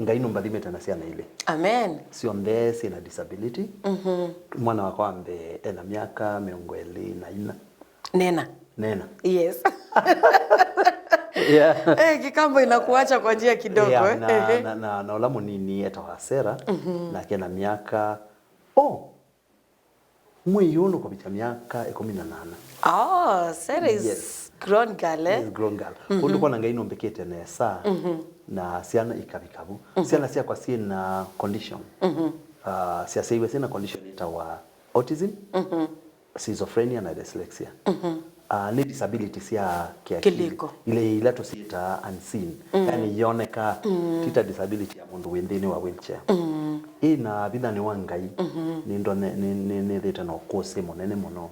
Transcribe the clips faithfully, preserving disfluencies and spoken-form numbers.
Ngai nũmbathimĩte na syana ilĩ. Amen. Syonthe syĩna disability. Mwana wakwa wa mbee ena myaka mĩongo ĩlĩ na ina. Nena. Nena. Yes. Yeah. Eh, kikambo inakuacha kwa njia kidogo, yeah, eh? Na, ehe, na, na, na ũla mũnini etawa Sarah, nake ena myaka, oh, mwĩĩ ũũ nũkũvikya myaka ĩkũmi na nana. Oh, Sarah is, yes, grown girl, eh? Yes, grown girl. Kũndũ kwona Ngai nũmbĩkĩte nesa, na syana ikavika vu. Syana syakwa syĩna condition. Ah, syasyaĩwe syĩna condition ĩtawa autism, schizophrenia na dyslexia. Ah, nĩ disability sya kĩakili. Kĩlĩko. Ile ila tũsyĩtaa unseen. Yani iyoneka, ti ta disability ya mũndũ wĩ nthĩnĩ wa wheelchair. Ĩ na vithanĩ wa Ngai, nĩndone-, nĩ-, nĩ-, nĩthĩte na ũkũsĩ mũnene mũno.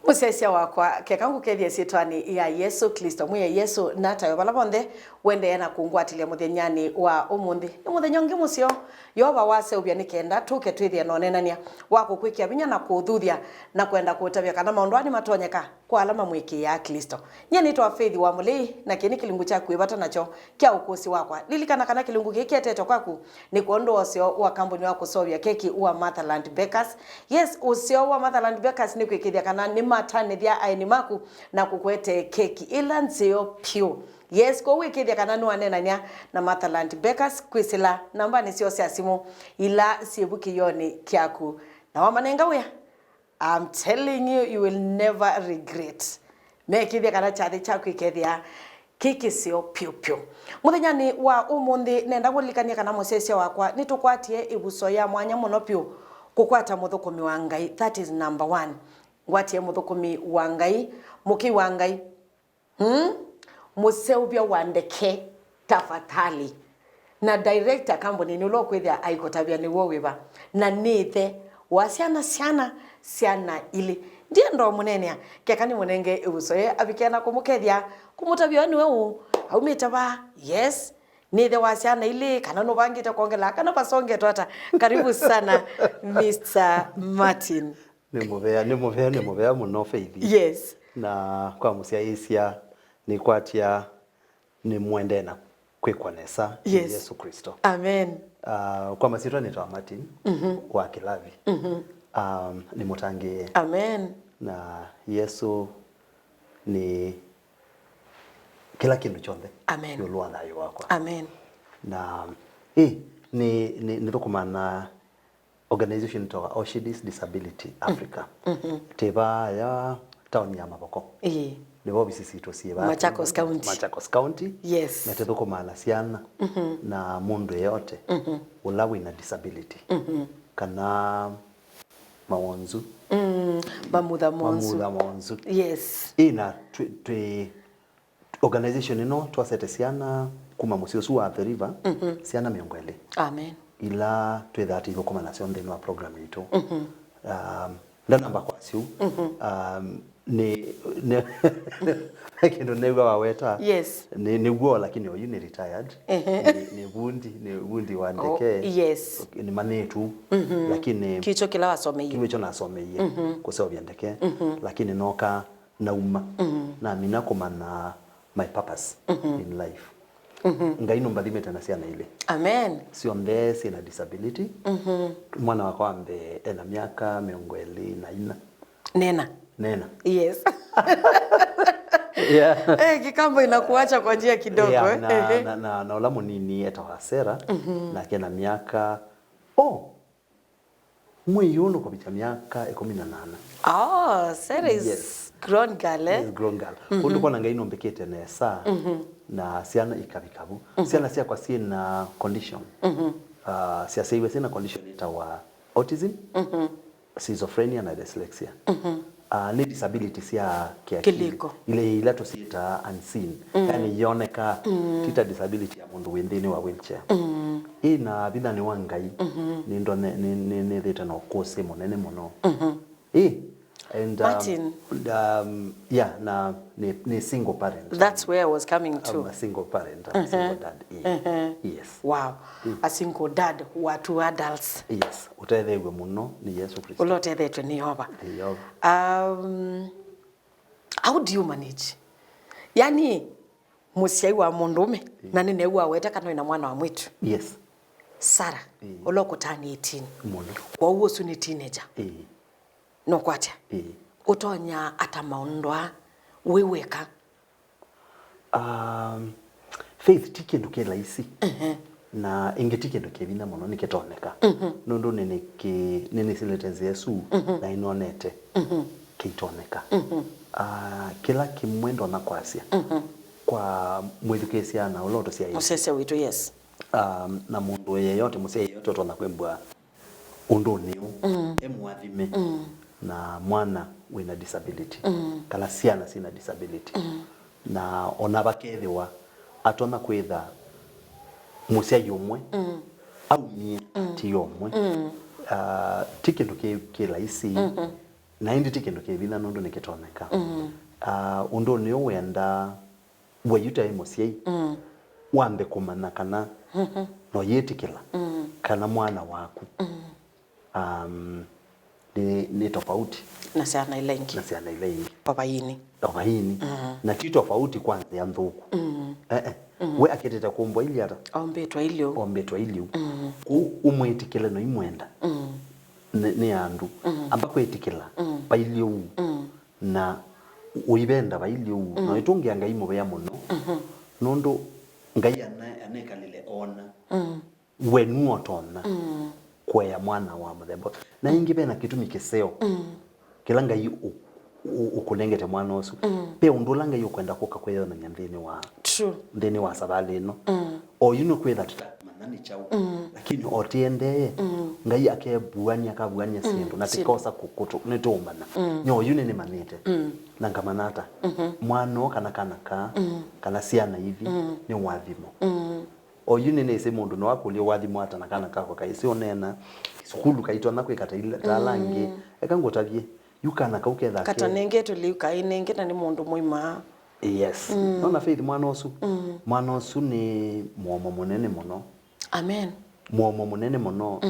Mũsyaĩĩsya wakwa, keka ngũkethye syĩtwanĩ ya Yesũ Klĩsto. Mwĩe Yesũ natawe vala vonthe ũendee na kũngwatĩlya mũthenyanĩ wa ũmũnthĩ. Nĩ mũthenya ũngĩ mũseo Yeova waseũvya nĩ kenda tũke twĩthĩe na ũneenany'a wa kũkwĩkĩa vinya na kũũthuthya na kwenda kũũtavya kana maũndũ aa nĩmatonyeka kwa ala mamwĩkĩĩaa Klĩsto. Nyie nĩtawa Faith wa Mũlĩi, na kĩĩ nĩ kĩlungu kyaku wĩ vata nakyo kya ũkũsĩ wakwa. Lilikana kana kĩlungu kĩĩ kĩetetwe kwaku nĩ kwondũ wa ũseo wa kambuni wa kũseũvya keki wa Motherland Bakers. Yes, ũseo wa Motherland Bakers nĩ kwĩkĩĩthya kana nĩmatanĩthya aeni maku na kũkũetee keki ĩla nzeo vyũ. Yes, kwoou ĩkĩĩthya kana nĩwaneenany'a na Motherland Bakers kwĩsĩla nambanĩ syoo sya simũ ila syĩ vu kĩyonĩ kyaku. Na wamanenga wĩa, I'm telling you, you will never regret. Mekĩthya kana kyathĩ kyaku kĩkethĩa kĩ kĩseo pyũ pyũ. Mũthenyanĩ wa ũmũnthĩ, nenda kũlilikany'a kana mũsyaĩĩsya wakwa nĩtũkwatie ĩvuso ya mwanya mũno vyũ kũkwata mũthũkũmi wa Ngai. That is number one. Ngwatie mũthũkũmi wa Ngai, mũkĩi wa Ngai. Hmm? Mũseũvya wa ndeke, tafadhali. Na director kambunĩnĩ ũla ũkwĩthĩa aikũtavya nĩw'o wĩva. Na nĩ ĩthe wa syana, syana, syana ilĩ. Ndienda ũmũneenea, keka nĩmũnenge ĩvuso yĩ avike na kũmũkethya, kũmũtavya we nĩwe ũ, aumĩte va, yes, nĩ ĩthe wa syana ilĩ, kana nũvangĩte kwongela, kana vasongetwe ata. Karibu sana, Mister Martin. Nĩ mũvea, nĩ mũvea, nĩ mũvea mũno, Faith. Yes. Na kwa mũsyaĩĩsya, nĩkwatya nĩmũendee na kwĩkwa nesa nĩ, yes, Yesũ Klĩsto. Amen. Ah, kwa masyĩtwa nĩtawa Martin wa Kĩlavi. Um, nĩ mũtangĩĩe. Amen. Na Yesũ nĩ kĩla kĩndũ kyonthe, amen, ĩũlũ wa thayũ wakwa. Amen. Na ĩ, nĩ, nĩ, nĩthũkũmaa na organization ĩtawa Orchidis Disability Africa. Twĩ vaa ya taoni ya Mavoko. Ĩĩ. Nĩvo ovisi sitũ syĩ vaa. Machakos County. Machakos County. Yes. Na tũthũkũmaa na syana na mũndũ yeyote ũla wĩna disability kana mawonzu. Mm, mamutha monzu. Mamutha monzu. Yes. Ĩ na twĩ, twĩ organization ĩno twasete syana kuma mũsyĩ ũsu wa Athi River, syana mĩongo ĩlĩ. Amen. Ila twĩthaa tũithũkũma nasyo nthĩnĩ wa program yitũ. Um, ndanamba kwasya ũu, um, nĩ, nĩ, kĩndũ new'a waweta. Yes. Nĩ, nĩw'o, lakini oyu nĩ retired. Ehe. Nĩ, nĩ vundi, nĩ vundi wa ndeke. Oh, yes. Nĩmanĩtu, lakini kĩkyo kĩla wasomeie. Kĩu kĩkyo nasomeie, kũseũvya ndeke. Lakini noka nauma, namina kũmanya my purpose in life. Ngai nũmbathimĩte na syana ilĩ. Amen. Syonthe syĩna disability. Mwana wakwa wa mbee ena myaka mĩongo ĩlĩ na ina. Nena. Nena. Yes. Yeah. Eh, kikambo inakuacha kwa njia kidogo, yeah, eh? Na, ehe, na, na, na ũla mũnini etawa Sarah, nake ena myaka, oh, mwĩĩ ũũ nũkũvikya myaka ĩkũmi na nana. Oh, Sarah is, yes, grown girl, eh? Yes, grown girl. Kũndũ kwona Ngai nũmbĩkĩte nesa, na syana ikavika vu. Syana syakwa syĩna condition. Ah, syasyaĩwe syĩna condition ĩtawa autism, schizophrenia na dyslexia. Ah, nĩ disability sya kĩakili. Kĩlĩko. Ile ila tũsyĩtaa unseen. Yani iyoneka, ti ta disability ya mũndũ wĩ nthĩnĩ wa wheelchair. Ĩ na vithanĩ wa Ngai, nĩndone-, nĩ-, nĩ-, nĩthĩte na ũkũsĩ mũnene mũno. Ĩ, And, um, Martin. Um, yeah, na ni, ni single parent. That's where I was coming to. I'm a single parent. I'm a single dad. Yeah. Yes. Wow. A single dad wa two adults. Yes. Ũtetheew'e mũno nĩ Yesu Kristo. Ũla ũtethetw'e nĩ Yeova. Nĩ Yeova. Um, how do you manage? Yani, mũsyai wa mũndũũme, na nĩneew'a waweta kana wĩna mwana wa mwĩĩtu. Yes. Sarah, ũla ũkũtanie eighteen. Mũno. Kwoou ũsu nĩ teenager. Ĩĩ. Nũkwatya? Ĩĩ. Ũtonya ata maũndũ aa wĩ wĩka? Um, Faith, ti kĩndũ kĩ laisi. Na ĩngĩ ti kĩndũ kĩ vinya mũno, nĩkĩtoneka. Nũndũ nĩnĩkĩ-, nĩnĩsilĩte nzĩa ĩsu, na nĩnonete kĩitoneka. Ah, kĩla kĩmwe ndonya kwasya kwa mwĩthukĩĩsya na ũla ũtũsyaĩte. Mũsyaĩĩsya witũ, yes. Um, na mũndũ yeyote, mũsyai yeyote ũtonya kwĩmbwa ũndũnĩ ũũ, e mũathime na mwana wĩna disability, kana syana syĩna disability. Na ona vakethĩwa atonya kwĩtha mũsyai ũmwe aumie, ti ũmwe, ah, ti kĩndũ kĩ, kĩ laisi, na ĩndĩ ti kĩndũ kĩ vinya nũndũ nĩkĩtoneka. Ah, ũndũnĩ ũũ wĩendaa we yu taĩ mũsyai, wambe kũmanya kana no yĩtĩkĩla kana mwana waku, um, nĩ, nĩ tofauti Na syana ila ingĩ. Na syana ila ingĩ. O vaini. O vaini. Na ti tofauti kwa nzĩa nthũku. Eh, eh. We akĩtĩte kũmbwa ili ata? Ombĩtwe ili ũu. Ombĩtwe ili ũu. Kũu ũmwĩtĩkĩle no imwenda nĩ, nĩ andũ. Amba kwĩtĩkĩla vaili ũu. Na ũivenda vaili ũu. No ĩtũngĩa Ngai mũvea mũno. Nũndũ Ngai ana-, anekalile ona we nũtonya kũea mwana wa mũthemba. Na ĩngĩ vena kĩtumi kĩseo kĩla Ngai ũ-, ũ-, ũkũnengete mwana ũsu. Ve ũndũ ũla Ngai ũkwenda kũka kwĩyonany'a nthĩnĩ wa, True. Nthĩnĩ wa savalĩ ĩno. O yu nĩkwĩtha tũtamanya nĩ kyaũ. Lakini o tĩendee, Ngai akevuany'a, akavuany'a syĩndũ, na syĩndũ. Tikosa kũ-, kũtũ-, nĩtũũmanya. Nyo yu nĩnĩmanyĩte. Na ngamanya ata? Mwana ũũ kana kana kaa, kana syana ithi, nĩ ũathimo. O yu nĩnĩsĩ mũndũ no akũlye ũathimo ata na kana kakwa kaisĩ ũneena, sukulu kaitonya kwĩka ta ila, ta ala angĩ. Eka ngũtavye, yu kana kau ketha ke- Katanengetwe lĩu kainengeta nĩ mũndũ mũima. Yes. Nona Faith mwana ũsu? Mwana ũsu nĩ mũomo mũnene mũno. Amen. Mũomo mũnene mũno.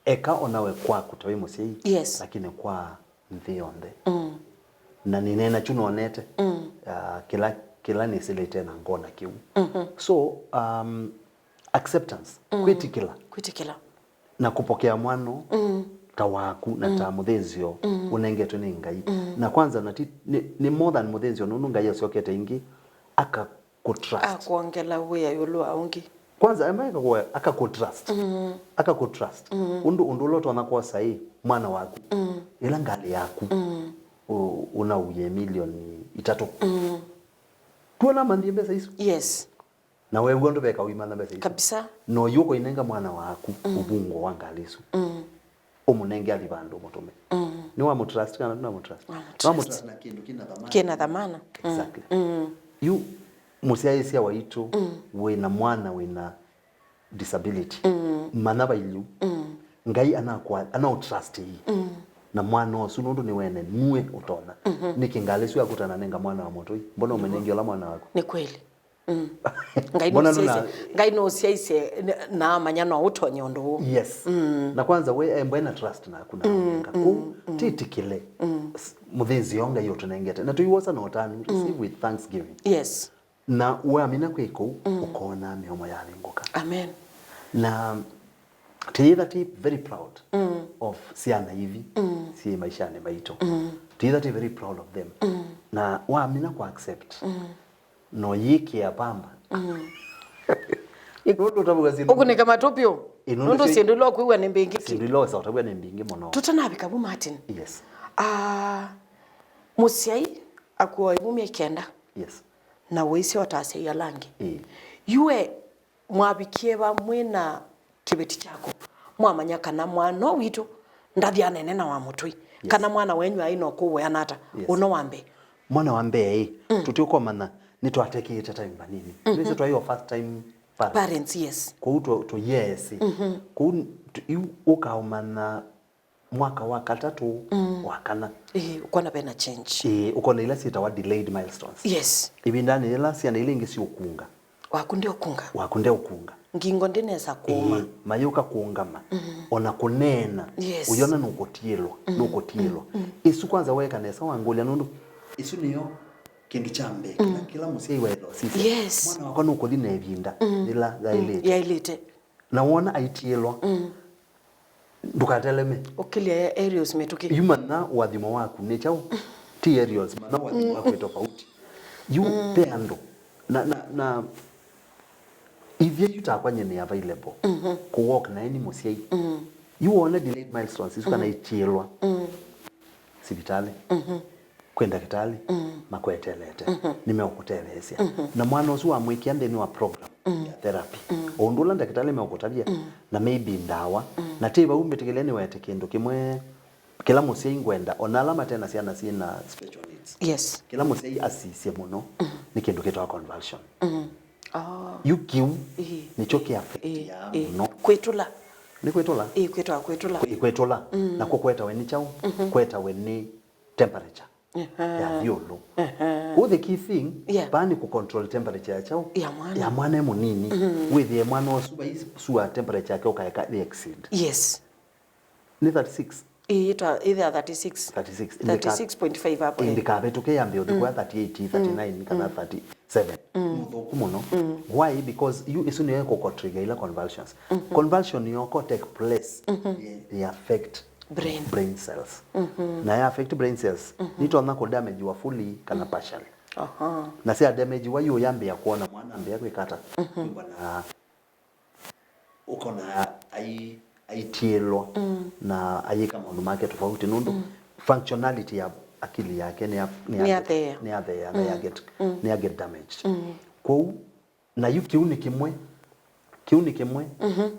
Eka onawe kwaku ta wĩ mũsyai, Yes. Lakini kwa nthĩ yonthe. Na nĩneena kyu nonete, ah, kĩla, kĩla nĩsĩlĩte na ngona kĩu. So, um, acceptance, kwĩtĩkĩla. Kwĩtĩkĩla. Na kũpokea mwana ta waku na ta mũthĩnzĩo ũnengetwe nĩ Ngai. Na kwanza na ti, nĩ, nĩ more than mũthĩnzĩo nũndũ Ngai asyokete ĩngĩ aka kũtrust. Akwongela wĩa ĩũlũ wa ũngĩ. Kwanza, amba aka kũ-, aka kũtrust. Aka kũtrust. Ũndũ, ũndũ ũla ũtonya kwosa ĩ, mwana waku. Ĩla ngalĩ yaku. Ũ-, ũnauie milioni itatũ. Tuona manthie mbesa isu. Yes. Na weew'a ũndũ veka ũimanya mbesa isu. Kabisa. No yu ũkũinenga mwana waku ũvungũo wa ngalĩ isu. Ũmũnenge athi vandũ ũmũtũme. Nĩwamũtrust kana ndũnamũtrust? Wamũtrust. Wamũtrust na kĩndũ kĩna thamani. Kĩna thamani. Exactly. Yu mũsyaĩĩsya waitũ wĩna mwana wĩna disability. Manya vailiu. Ngai anakwa-, anaũtrust ii. Na mwana ũsu nũndũ nĩwene nue ũtonya. Nĩkĩ ngalĩ ĩsu yakũtananenga mwana wa mũtũi? Mbona ũmenengie ũla mwana waku? Nĩ kweli. Ngai nũsyaisye, Ngai nũsyaisye n-, na amanya no ũtonye ũndũ ũũ. Yes. Na kwanza we embwe na trust naku na amenga. Kũu tĩtĩkĩle s-, mũthĩnzĩo Ngai ũtũnengete. Na tũiwosa na ũtanu, receive with thanksgiving. Yes. Na wamina kwĩka ũu, ũkoona mĩomo yavingũka. Amen. Na tĩyĩtha tĩ very proud of syana ithi syĩ maishanĩ maitũ. Tĩyĩtha tĩ very proud of them. Na wamina kwa accept, no yĩkĩa pamba. Nũndũ ũtavw'a syĩndũ. Ũkunĩka matũ vyũ. Ĩ, nũndũ nũndũ syĩ-, syĩndũ ila ũkwĩw'a nĩ mbingĩ ki. Syĩndũ ila ũsa ũtavw'a nĩ mbingĩ mũno. Tũtanavika vu, Martin. Yes. Ah, mũsyai akuoe vu myei kenda. Yes. Na ũisyoota asyai ala angĩ. Ĩ. Yu we mwavikie va mwĩ na kĩveti kyaku, mwamanya kana mwana witũ ndathi anene na wa mũtũi, Yes. Kana mwana wenyu aĩ na ũkũũ wĩana ata? Yes. Ũno wa mbee. Mwana wa mbee ĩ, tũtiũkomana nĩtwatekĩĩte time vanini. Nĩsĩ twaĩ o first time parents. Parents, yes. Kwoou tũ, tũ, yes. Kwoou tũ, yu ũkaũmanya mwaka wa katatũ, mm, wa kana. Ĩĩ, ũkona vena change. Ĩĩ, ũkona ila syĩtawa delayed milestones. Yes. Ĩvindanĩ yĩla syana ila ingĩ siũkunga, waku ndeũkunga. Waku ndeũkunga. Ngingo ndĩnesa kũũma. Ĩĩ, mayũka kũũngama. Mm-hmm. Ona kũneena. Yes. Ũyona nũkũtiĩlwa, mm, nũkũtiĩlwa. Mm-hmm. Ĩsu kwanza weeka nesa wangũlya nũndũ ĩsu nĩyo kĩndũ kya mbee kĩla, mm, kĩla mũsyai waĩle ũsisya. Yes. Mwana wakwa nũkũthi na ĩvinda, mm, yĩla, mm, yaĩlĩte. Yaĩlĩte. Na wona aitiĩlwa, mm, ndũkateleme. Ũkĩlya aerials mĩtũkĩ. Yu manya ũathimo waku nĩ kyaũ? Ti aerials, manya ũathimo waku nĩ tofauti. Yu, mm, ve andũ na, na, na ithyĩ yu takwa nyie nĩ available, mm-hmm, kũ walk naĩ nĩ mũsyai. Mm. Yu wona delayed milestones isu kana, mm-hmm, itiĩlwa, mm, sivitalĩ. Mm-hmm. Kwĩ ndakĩtalĩ, mm, makweteelete, mm-hmm, nĩmeũkũtetheesya. Mm-hmm. Na mwana ũsu wamwĩkĩa nthĩnĩ wa program, mm, ya therapy, mm, o ũndũ ũla ndakĩtalĩ meũkũtavya, mm, na maybe ndawa, mm, na ti vau mbĩtĩkĩle nĩwete kĩndũ kĩmwe kĩla mũsyai ngwenda, ona ala mate na syana syĩ na special needs. Yes. Kĩla mũsyai asisye mũno, mm, nĩ kĩndũ kĩtawa convulsion. Mm. Oh. Yu kĩu, ĩĩ, nĩkyo kĩ affect, ĩĩ, yaa, ĩĩ, mũno. Kwĩtũla. Nĩ kwĩtũla? Ĩĩ, kwĩtwa kwĩtũla. Kwĩ-, kwĩtũla. Mm. Nakwo kwetawe nĩ kyaũ? Mm-hmm. Kwetawe nĩ temperature, ehe, ya ĩũlũ. Ehe. Kwoou the key thing, yeah, vaa nĩ kũ control temperature ya kyaũ? Ya mwana. Ya mwana e mũnini. Mm-hmm. Wĩthĩe mwana ũsu vai sua temperature yake ũkaeka ĩ exceed. Yes. Nĩ thirty-six? Ĩĩ, ĩta-, ĩthĩa thirty-six. Thirty-six. Thirty-six point five hapo, ĩĩ, eh, ndĩkavĩtũke yambe ũthi kwa thirty-eight, thirty-nine, kana thirty-seven. Mm. Mũthũku mũno. Mm. Why? Because yu ĩsu nĩyo ĩkũko trigger ila convulsions. Mm-hmm. Convulsion yoko take place, mm-hmm, ĩ affect brain, brain cells. Mm-hmm. Na ya affect brain cells, mm-hmm, nitonya kũ damage wa fully kana partially. Aha. Na sya damage wa yu yambĩa kuona mwana ambĩa kwĩka ata? Mm-hmm. Kwĩw'a na ũkona ai-, aitiĩlwa, mm, na ayĩka maũndũ make tofauti nũndũ, mm, functionality ya akili yake nĩ ya-, nĩ ya-, nĩyathea, nĩyathea na, mm, ya get, mm, nĩ ya get damaged. Mm. Kwoou, na yu kĩu nĩ kĩmwe, kĩu nĩ kĩmwe. Mm-hmm.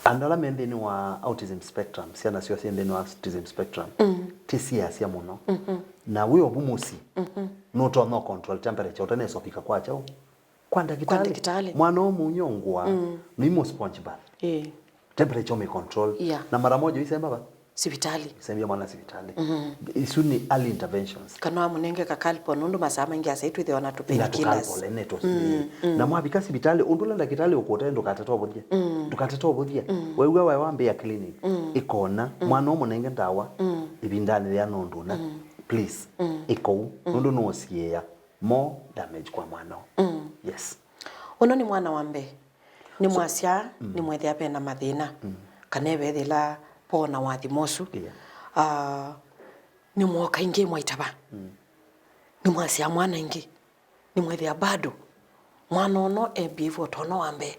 Andũ ala me nthĩnĩ wa autism spectrum, syana syoo syĩ nthĩnĩ wa autism spectrum, mm, ti siasya mũno. Mm-hmm. Na wĩ ovu mũsyĩ, mm-hmm, nũtonya control temperature ũtanesa ũvika kwa kyaũ? Kwa ndakĩtalĩ. Kwa ndakĩtalĩ. Mwana ũmũnyongwa, mm, nĩimo sponge bath. Ĩĩ. Temperature ũmĩ control. Yeah. Na mara moja ũisembia va? Sivitalĩ. Ũisembia mwana sivitalĩ. Mm-hmm. Isu nĩ early interventions. Kana wamũnenge ka Calpol, nũndũ masaa maingĩ asyai twĩthĩawa na tũ painkillers. Na tũ Calpol, ene tũ. Mm, mm. Na mwavika sivitalĩ, ũndũ ũla ndakĩtalĩ ũkũtae ndũkatate ũvũthya. Mm. Ndũkatate ũvũthya. Mm. Wew'a waĩ wambĩa clinic, mm, ĩkona, mm, mwana ũmũnenge ndawa, mm, ĩvindanĩ yĩana ũndũ ũna. Mm. Please, mm, ĩka ũu, mm, nũndũ nũũsiĩĩa more damage kwa mwana ũũ. Mm. Yes. Ũno nĩ mwana wa mbee. Nĩmwasya, mm, nĩmwethĩa ve na mathĩna, mm, kana evethĩla po na wathimo ũsu. Yeah. Ah, nĩmwoka ingĩ mwaitava. Mm. Nĩmwasya mwana ingĩ. Nĩmwethĩa bado mwana ũno e behave o ta ũno wa mbee.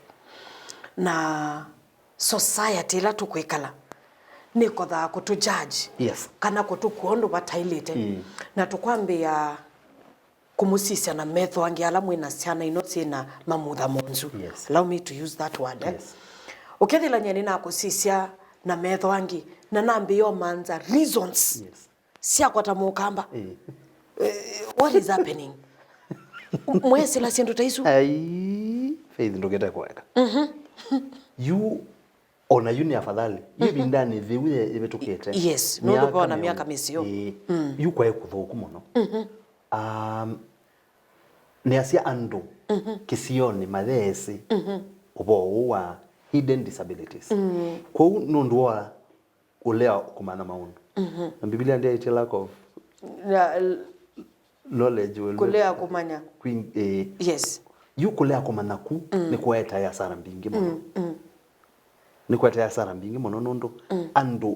Na society ĩla tũkwĩkala nĩkothaa kũtũ judge, yes, kana kũtũkua ũndũ vataĩlĩte. Mm. Na tũkwambĩĩa kũmũsisya na metho angĩ ala mwĩ na syana ino syĩ na mamutha monzu. Yes. Allow me to use that word, eh? Yes. Ũkethĩla nyie nĩnakũsisya na metho angĩ na nambĩĩa ũmantha reasons, yes, syakwa ta mũkamba. Eh. Eh, what is happening? Mwesĩla syĩndũ ta isu? Ai, Faith, ndũkĩte kũeka. Mhm. Yu Ona yu nĩ afadhali. Yu, mhm, ĩvindanĩ yĩu ye-, yĩvĩtũkĩte. Yes, nũndũ vona myaka mĩseo. Ĩĩ. Mm. Yu kwaĩ kũthũku mũno. Mhm. Um, nĩasya andũ, mhm, kĩsionĩ mayeesĩ, mhm, ũvoo ũũ wa hidden disabilities. Mm. Kwoou nũndũ wa kũlea kũmanya maũndũ. Mhm. Na Biblia ndyaĩtye lack of, na, l-, knowledge will make, kũlea kũmanya. Kwing-, eh. Yes. Yu kũlea kũmanya ku, mm, nĩkũetae asara mbingĩ mũno. Mm, mm. Nĩkũetae asara mbingĩ mũno nũndũ, mm, andũ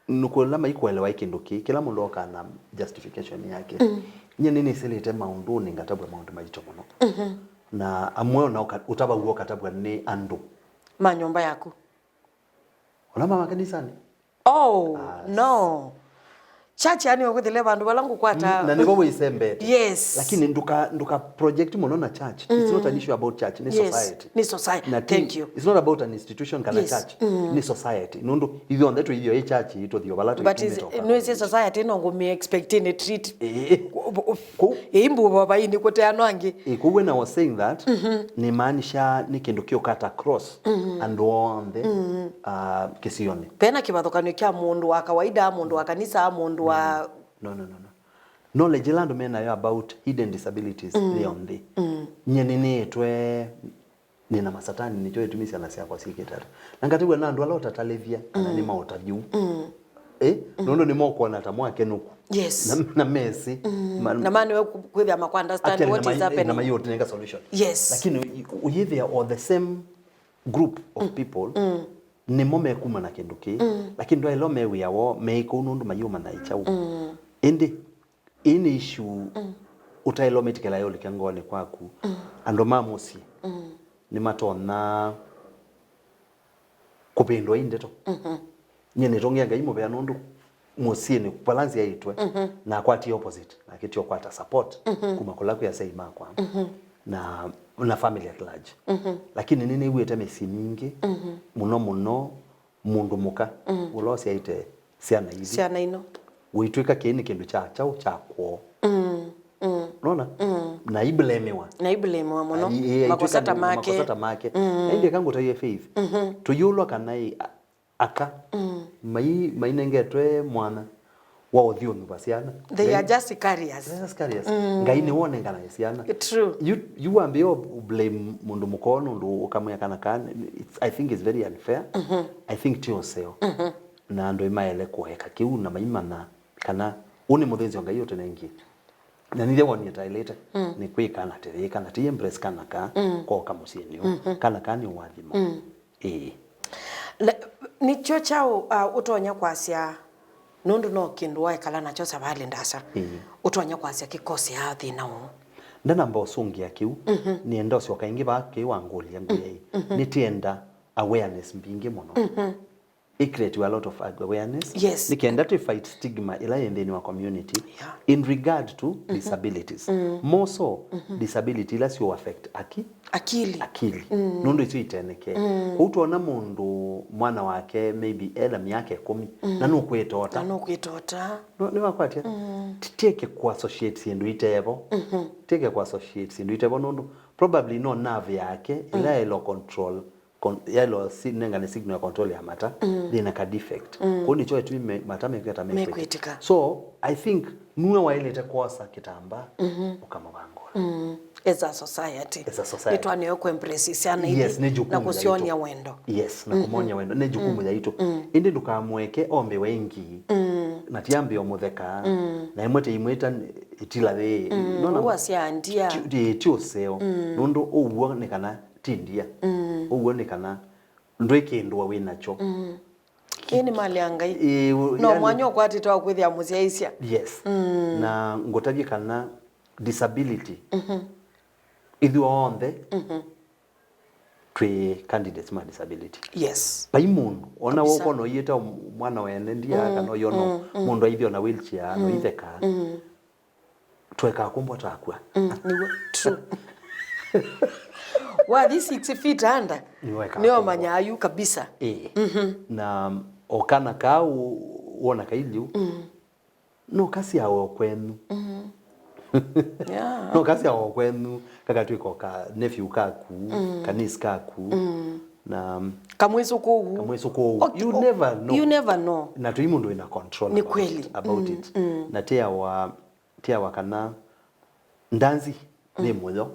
nĩkũla maikũelewa ĩ kĩndũ kĩĩ, kĩla mũndũ okaa na justification yake. Mm. Nyie nĩnĩsĩlĩte maũndũnĩ ngatavw'a maũndũ maito mũno. Mhm. Na amwe ona ũka-, ũtavaw'a ũkatavw'a nĩ andũ. Ma nyũmba yaku. Ona ma makanisanĩ. Oh, as-, no. Church yani wakwĩthĩle vandũ vala ngũkwata. Na nĩvo wĩsembete. Yes. Lakini nduka nduka project mũno na church. It's not an issue about church, ni Yes. Society. Ni society. Na ti- Thank you. It's not about an institution kana Yes. Church. Ni society. Nũndũ ithyonthe twĩ ithyo ĩ church, itũthio vala But is- twĩkumĩte. Nĩwĩsĩ society no ngũmĩ expect nĩ treat. Eh. Kũ- kũ- Kũ- Ĩi mbũva vai nĩ kũteanwa angĩ. Eh, kũu when I was saying that, nimaanisha nĩ kĩndũ kĩũkata cross andũ onthe, ah, kĩsionĩ. Vena kĩvathũkanio kya mũndũ wa kawaida, mũndũ wa kanisa, mũndũ wa No, no, no, no. Knowledge ĩla andũ menayo about hidden disabilities nĩ o nthĩ. Nyie nĩnĩĩtwe nĩ na masatani, nĩkyo gĩtumi syana syakwa syĩkĩte ata. Na ngatĩw'a na andũ ala ũtatalĩthya kana nĩ maũtavyu. Eh? Nũndũ nĩmokwona ta mwakenũku. Yes. Na, na mesĩ. Ma- Na manewe kwĩthĩa makwa understand actually, what na is mai- happening. Na maiũtũnenga solution. Yes. Lakini ũyĩthĩa all the same group of people nĩmo mekuma na kĩndũ kĩĩ, lakini ndwaĩlo me wĩa woo meĩ kũu nũndũ mayĩũmanya ĩ kyaũ. Ĩndĩ ĩĩ nĩ issue ũtaĩlo mĩtikĩla yũlĩke ngoonĩ kwaku. Andũ ma mũsyĩ nĩmatonya kũvĩndũa i ndeto. Nyie nĩtũngĩa Ngai mũvea nũndũ mũsyĩnĩ vala nzyaĩtwe nakwatie opposite, nake ti ũkwata support kuma kũla kwĩ asyai makwa. Na, na family at large. Lakini nĩnĩw'ĩte mĩsyĩ mingĩ mũno mũno mũndũ mũka ũla ũsyaĩte syana ithi syana ino wĩtw'ĩka kĩĩ nĩ kĩndũ kya kyaũ kya kwoo. Nona? Na iblemiwa na iblemiwa mũno. Ai- ai- Makosa aitwĩka ta nĩ make. Makosa ta make. Na ĩndĩ eka ngũtaie Faith, tũyĩũlwa kana ĩ, a- aka mai mainengetwe mwanya wa ũthyũnũva syana. They are Ngai- just carriers. They are just carriers. Ngai nĩwonenganae syana. True. Yu yu wambĩĩa ũ blame mũndũ mũkoo nũndũ ũkamwĩa kana kaa, it's- I think it's very unfair. I think ti ũseo. Na andũ ĩmaele kũeka kĩu na maimanya kana ũũ nĩ mũthĩnzĩo Ngai ũtũnengie. Na nĩthya wonie taĩlĩte nĩ kwĩ kana tĩyĩ kana tĩ embrace kana kaa koka mũsyĩnĩ ũũ. Kana kaa nĩ ũathimo. Ĩĩ. Na nĩkyo kyaũ uh, ũtonya kwasya nũndũ no kĩndũ waekala nakyo savalĩ ndasa Ĩĩ. Ũtonya kwasya kĩkoseaa thĩna ũũ? Ndanamba ũsũngĩa kĩu, nĩenda ũsyoka ĩngĩ vaa kĩĩ wangũlya ngũya ĩ. Nĩtĩenda awareness mbingĩ mũno. Ĩ create a lot of awareness. Yes. Nĩ kenda tĩ fight stigma ĩla yĩ nthĩnĩ wa community Yeah. In regard to disabilities. More so disability ila sio affect aki akili akili. Nũndũ icio itenekee. Kwoou twona mũndũ mwana wake maybe ena myaka ĩkũmi na nũkwĩtota. Na nũkwĩtota. Nĩ- nĩwakwatya? Ti- tieke kũassociate syĩndũ itevo. Tieke kũassociate syĩndũ itevo nũndũ probably no nerve yake ĩla ĩlo control con- yaĩlwa si- nengane signal ya control ya mata yĩna ka defect. Kwoou nĩkyo ĩtumi me- mata mekwĩta mekwĩtĩka. Mekwĩtĩka. So I think nuwe waĩlĩte kwosa kĩtambaa ũkamũvangũa. As a society. As a society. Nĩtwanĩwe kũembrace syana ithi Yes, nĩ na jukumu kũsyonia yaitũ. Wendo. Yes, na kũmony'a wendo nĩ jukumu yaitũ. Ĩndĩ ndũkamũeke ombĩwe ĩngĩ. Na tiambĩo mũtheka. Na ĩmwe tĩimwĩta ĩtila thĩ. Nona- Ũu asya ndia. Ti- ti- ti ũseo. Nũndũ ũw'o nĩ kana ti ndia. Ũw'o nĩ kana ndwĩkĩndũa wĩ nakyo. Ĩĩ nĩ malĩ ya Ngai. Ĩĩ, u- No yani- mwanya ũkwatĩte wa kwĩthĩa mũsyaĩĩsya. Yes. Na ngũtavye kana disability, ithuĩ onthe twĩ candidates ma disability. Yes. Vai mũndũ ona Kabisa. Wokona ũiĩte mwana wene ndia kana ũyona mũndũ aithio na wheelchair no itheka. Twekaa kũmbwa takw'a. Mm, nĩw'o. True. Wathi six feet under. Nĩweka nĩomanyaa yu kabisa. Ĩĩ. Na o kana kaa wona kailiu. No kasyawa o kwenyu. Yeah. No kasyawa o kwenyu kakatw'ĩka o ka nephew kaku, ka niece kaku. Na kamwĩsũ kũu. Kamwĩsũ kũu. Okay, you never know. You never know. Na tũi mũndũ wĩna control. Nĩ about kweli. It, about it. Na tĩawa tĩawa kana ndanzi nĩ mũyo.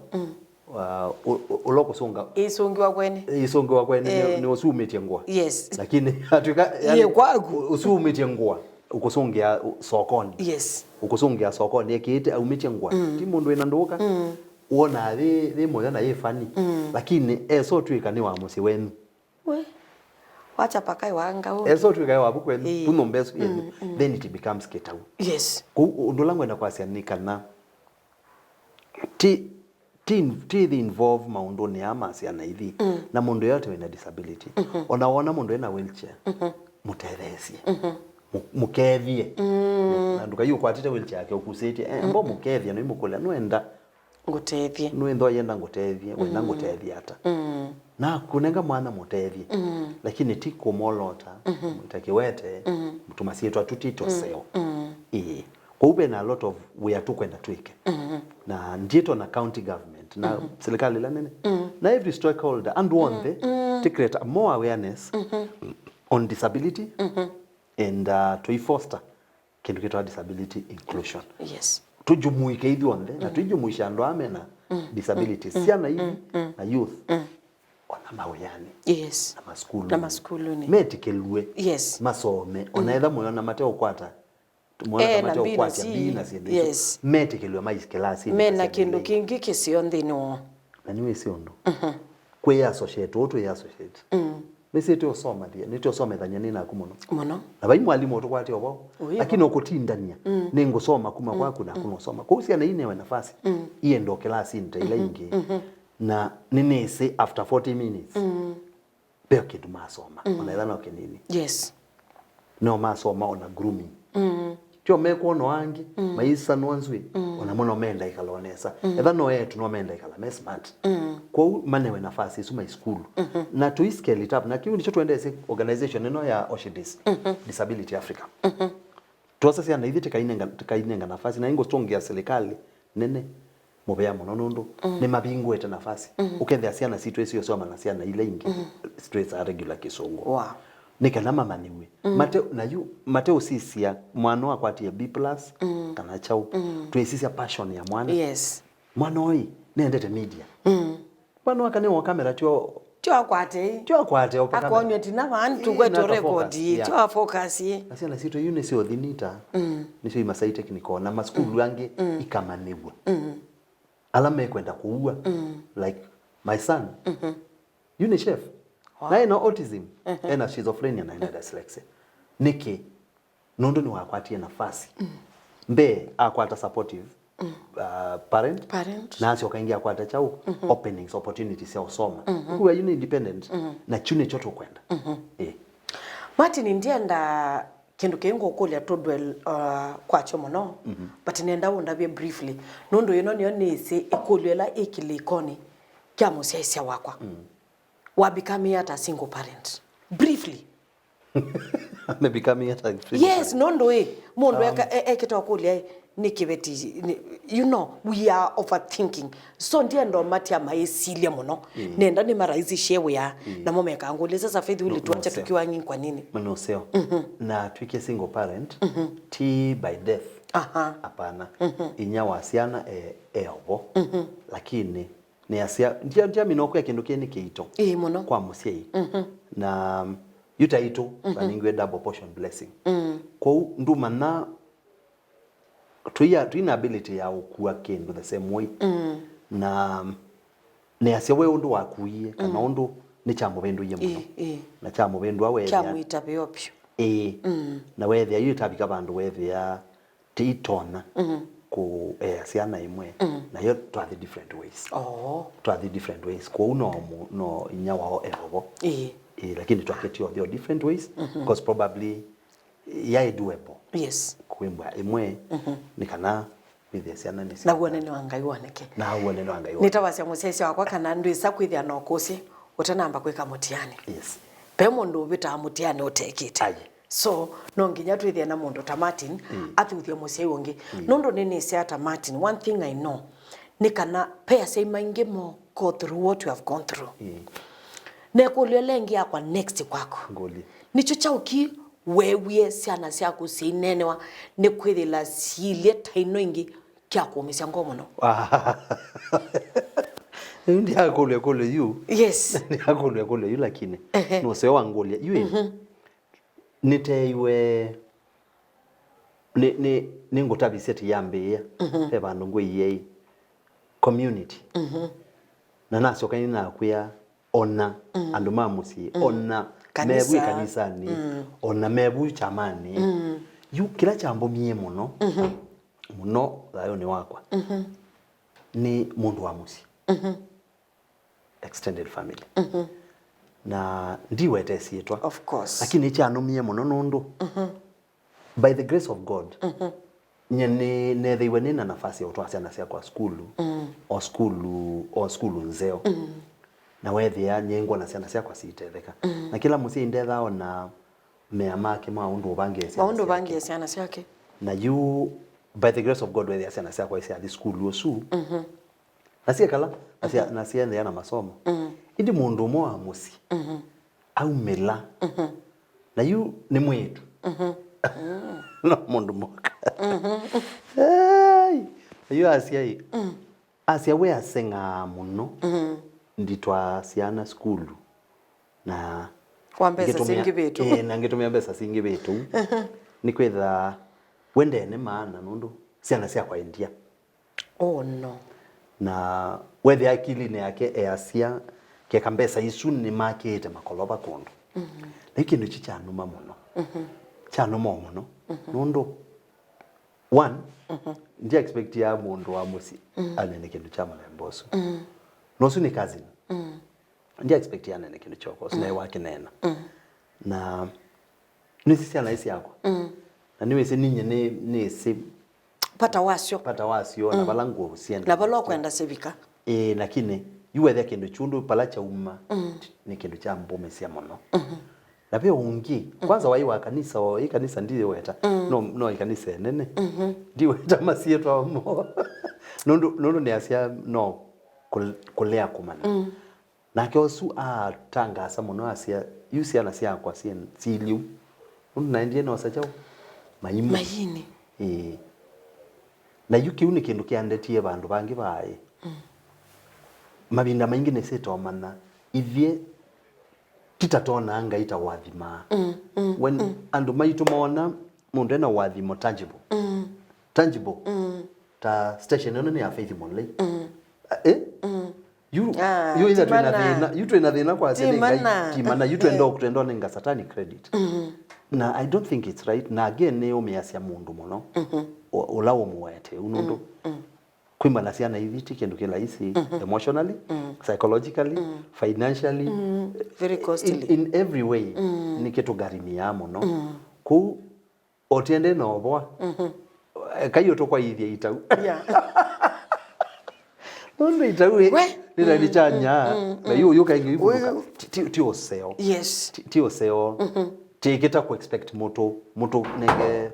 Uh, ũ- ũ- ũla ũkũsũnga ĩsũngĩwa kwene. Ĩsũngĩwa kwene nĩ- Eh. Nĩ ũsumĩtye ngũa. Yes. Lakini atwĩka yani, Yĩ kwaku. Ũ- ũsumĩtye ngũa ũkũsũngĩa ũ- sokoni. Yes. Ũkũsũngĩa sokoni ekĩĩte aumĩtye ngũa. Ti mũndũ wĩna ndũka. Wonaa yĩ yĩ mũyo na yĩ fani. Lakini esa ũtwĩka nĩ wa mũsyĩ wenyu. We, wacha pakae wanga ũngĩ. Esa ũtwĩkae wavu kwenyu, ĩĩ, ku nyũmba ĩsu yenyu, mm, mm, then it becomes kĩtau. Yes. Kũu ũndũ ũla ngwenda kwasya nĩ kana ti ti ti thi involve maũndũnĩ aa ma syana ithi, mm, na mũndũ yote wĩna disability. Mm-hmm. Ona wona mũndũ ena wheelchair, mm-hmm, mũtetheesye. Mm-hmm. Mũ- mũkethie. Na ndũkai ũkwatĩte wheelchair yake ũkusĩtye, eh, mbo mũkethie, no imũkũlya, nũenda, Ngũtethye. Nũenda ũyenda ngũtethie, wenda ngũtethie ata? Na kũnenga mwana mũtethie, lakini ti kũmolota, ta kĩwete, tũmasyĩtwa tũti tũseo. Ĩĩ. Kwoou ve na a lot of wĩa tũkwenda twĩke. Na ndiĩtwa na county government, na serikali ĩla nene, na every stakeholder, andũ onthe, to create a more awareness on disability, and uh, tũifoster kĩndũ kĩtawa disability inclusion. Yes. Tũjumuike ithyonthe na tũijumuisha andũ aa mena disabilities, syana ithi na youth, ona mawĩanĩ, Yes. na masukulu, Na masukulunĩ. Metĩkĩlw'e, Yes. masome, ona etha mwĩona mateũkwata, mwĩona Eh, na mate B na ũkwatya C. B na syĩndũ isu, Yes. metĩkĩlw'e mai kĩlasinĩ Mena ta syana kĩndũ ila ingĩ. Kĩngĩ kĩseo nthĩnĩ woo. Na nĩwĩsĩ ũndũ, kwĩ associate ũũ twĩ associate, nĩsĩ tũũsomethia, nĩtũũsomethany'a nĩ naku mũno. Mũno. Na vai mwalimũ ũtũkwatĩa ũvau, Ũyĩvo. Lakini ũkũtindany'a, nĩngũsoma kuma kwaku naku nũsoma kũu. Syana inewe nafasi iende o kĩlasinĩ ta ila ingĩ. Na nĩnĩsĩ after forty minutes, ve kĩndũ masoma, ona ethĩwa no kĩnini. Yes. No masoma ona grooming. Tyo mekwona angĩ, maisanwa nzw'ĩ, ona mo no menda ikala o nesa. Etha no etu no menda ikala me smart. Kwoou manewe nafasi isu mai sukulu. Na tũi scale it up. Na kĩu nĩkyo twendesye organization ĩno ya Oshidis, Disability Africa. Twosa syana ithi tĩkainenga, tĩkainenga nafasi, na ingũsũngĩa silikalĩ nene mũvea mũno nũndũ nĩmavingũĩte nafasi. Ũkethĩa syana sitũ isyosoma na syana ila ingĩ twĩsaa regular kĩsũngũ. Wow. Nĩ kana mamanyĩw'e. Mate, na yu, mateũsisya mwana wakwatie B plus kana kyaũ. Twĩsisya passion ya mwana. Yes. Mwana ũyũ nĩendete media. Mwana waka nĩ wa kamera tyo Tyo akwate. Tyo akwate o pa kamera. Akonw'a tina vaa Ĩĩ, tũkwete na aka record focus, yeah. Tyo afocus. Na syana sitũ yu nĩsyo thinita, nĩsyo imasai technical, na masukulu angĩ ikamanyĩw'a. Ala mekwenda kũua, like my son, yu nĩ chef. Wow. Na ena autism, ena schizophrenia, na ena dyslexia. Nĩkĩ? Nũndũ nĩwakwatie nafasi. Mbee akwata supportive, uh, parent, Parent. Na asyoka ĩngĩ akwata kyaũ, openings, opportunities sya ũsoma. Ũkua yu nĩ independent, na kyu nĩkyo tũkwenda. Ĩĩ. Martin, ndienda kĩndũ kĩĩ ngũkũlya tũdwell, uh, kwakyo mũno, but nenda ũndavye briefly. Nũndũ ĩno nĩyo nĩsĩ ĩkũlyo ĩla ĩ kĩlĩkonĩ kya mũsyaĩĩsya wakwa. Wa becoming ata a single parent? Briefly. Maybe coming at a free Yes, time. Nũndũ ĩ, mũndũ Um, eka- e- ekĩte ũkũlya ĩ, nĩ kĩveti, nĩ- you know, we are overthinking. So ndienda ũmatia maĩsilya mũno. Nenda nĩmarahisishe wĩa, namo mekangũlya, "Sasa Faith, no, ulituacha no, sir. Tukiwa nyinyi kwa nini?" Mũno ũseo. Na twĩke single parent, ti by death. Aha. Hapana. Inya wa syana e, e ovo. Lakini nĩasya, ndia- ndiamina ũkwĩa kĩndũ kĩĩ nĩ kĩito Ĩĩ, mũno. Kwa mũsyai. Na yu taitũ vanengiwe double portion blessing. Kwoou ndumanya twĩ twĩna ability ya ũkua kĩndũ the same way. Na nĩasya we ũndũ wakuie kana ũndũ nĩ kyamũvĩndũie mũno. Ĩĩ, ĩĩ. Na kyamũvĩndũa weethĩa Kyamwĩta vyũ vyũ. Ĩĩ. Na weethĩa yu ĩtavika vandũ weethĩa tĩitonya kũea syana imwe, na yo twathi different ways. Oh. Twathi different ways. Kwoou no mu- no inya wao e ovo. Ĩĩ. Ĩĩ, lakini twaketi othio different ways, because probably yaĩ doable. Yes. Kwĩmbwa imwe nĩ kana wĩthĩe syana nĩ Na wonene wa Ngai woneke. Na wonene wa Ngai woneke. Nĩtawasya mũsyaĩĩsya wakwa kana ndwĩsa kwĩthĩa na ũkũsĩ ũtanamba kwĩka mũtiani. Yes. Ve mũndũ ũvĩtaa mũtiani ũtekĩte. Aye. So, no nginya twĩthĩe na mũndũ ta Martin, athuthye mũsyai ũngĩ. Nũndũ nĩnĩsĩ ata Martin, one thing I know, nĩ kana ve asyai maingĩ mo go through what you have gone through. Na ĩkũlyo ĩla ĩngĩ yakwa next kwaku. Ngũlye. Nĩkyo kyaũ kĩ weewie syana syaku syĩineenewa nĩ kwĩthĩla siilye ta ino ingĩ kya kũũmĩsya ngoo mũno? Yu ndiakũlya ĩkũlyo yu. Yes. Ndiakũlya ĩkũlyo yu, lakini Ehe. Nũseo wangũlya yu ĩ. Nĩteeiwe nĩ, nĩ, nĩngũtavisye tĩyambĩĩa ve vandũ ngwĩie community. Na nasyoka nĩnakwĩa ona andũ ma mũsyĩ, ona Kanisa. Mevu ĩkanisanĩ, ona mevu kyamanĩ. Yu kĩla kyambomie mũno mũno thayũnĩ wakwa nĩ mũndũ wa mũsyĩ, extended family. Na ndiwete syĩtwa. Of course. Lakini nĩkyanũmie mũno nũndũ By the grace of God, nye nĩ neethĩiwe nĩ na nafasi ya ũtwaa syana syakwa sukulu, o sukulu, o sukulu nzeo. Na weethĩa nye ngwona syana syakwa siitetheka. Na kĩla mũsyai ndethaa ona mea make ma ũndũ ũvangĩe syana Maũndũ syake. Vangie syana syake. Na yu, by the grace of God, weethĩa syana syakwa isyathi sukulu ũsu. Na syekala, na sya-, na syendeea na masomo. Ĩndĩ mũndũ ũmwe wa mũsyĩ aumĩla. Na yu nĩ mwĩĩtu. No mũndũ mũka. Ai, na yu asya ĩ, asya we aseng'aa mũno nditwaa syana sukulu. Na Kwa mbesa ngĩtũmĩa, singĩvĩtũ. Ĩĩ, na ngĩtũmĩa mbesa singĩvĩtũ. Nĩkwĩtha we ndene maana nũndũ syana syakwa endia. Oh, no. Na wethĩa akilinĩ yake easya, keka mbesa isu nĩmakĩĩte makolova kũndũ. Na yu kĩndũ kyu kyanuma mũno. Kyanuma o mũno. Nũndũ, one, ndi expectia mũndũ wa mũsyĩ anene kĩndũ kya mũthemba ũsu. Na ũsu nĩ cousin. Ndi expectia anene kĩndũ kyoko, ũsu naĩ wakĩneena. Na nĩsĩ syana ĩ syakwa. Na nĩwĩsĩ ninye nĩ, nĩsĩ Vata wasyo. Vata wasyo, na vala ngũsyenda. Na vala ũkwenda sivika. Ĩĩ, lakini, yu wethĩa kĩndũ kyundu pala kyauma, nĩ kĩndũ kya mbũmĩsya mũno. Na ve ũngĩ, kwanza waĩ wa kanisa, o ĩ kanisa ndiweta, no, no ĩ kanisa ĩnene. Ndiweta masyĩtwa mo. Nũndũ, nũndũ nĩasya no kũl-, kũlea kũmanya. Nake ũsu atangaasa mũno, asya, "Yu syana syakwa syĩ, syĩlyĩ ũu, nũndũ naendie noosa kyaũ? Maimũ." Mayini. Ĩĩ. Na yu kĩu nĩ kĩndũ kĩandetie vandũ vangĩ vaaĩ. Mavinda maingĩ nĩsĩtomanya ithyĩ ti ta tonaa Ngai ta ũathimaa. When andũ maitũ moona mũndũ ena ũathimo tangible. Tangible. Ta station ĩno nĩ ya Faith Mũlei. Eh? Yu, ah, yu ĩtha twĩna thĩna, yu twĩna thĩna kwa asya nĩ Ngai, ti mana, yu twenda, twenda ũnenga satani credit. Na I don't think it's right. Na again, nĩ ũmĩasya mũndũ mũno, ũ-, ũla ũmũwete, yu nũndũ kwĩmana syana ithi ti kĩndũ kĩ laisi, emotionally, psychologically, financially, very costly, in, in every way, nĩ kĩtũgharimiaa mũno. Kũu o tiende na ũvoa. Ekai ũtũkwaithye itau. Yeah. Nũndũ itau ĩ, we, nĩ na nĩ kya nyaa. Na yu, yu kaingĩ ivuthuka. Ti, ti, ti ũseo. Yes. Ti, ti ũseo. Tiĩkĩta ku expect mũtũ, mũtũ nenge,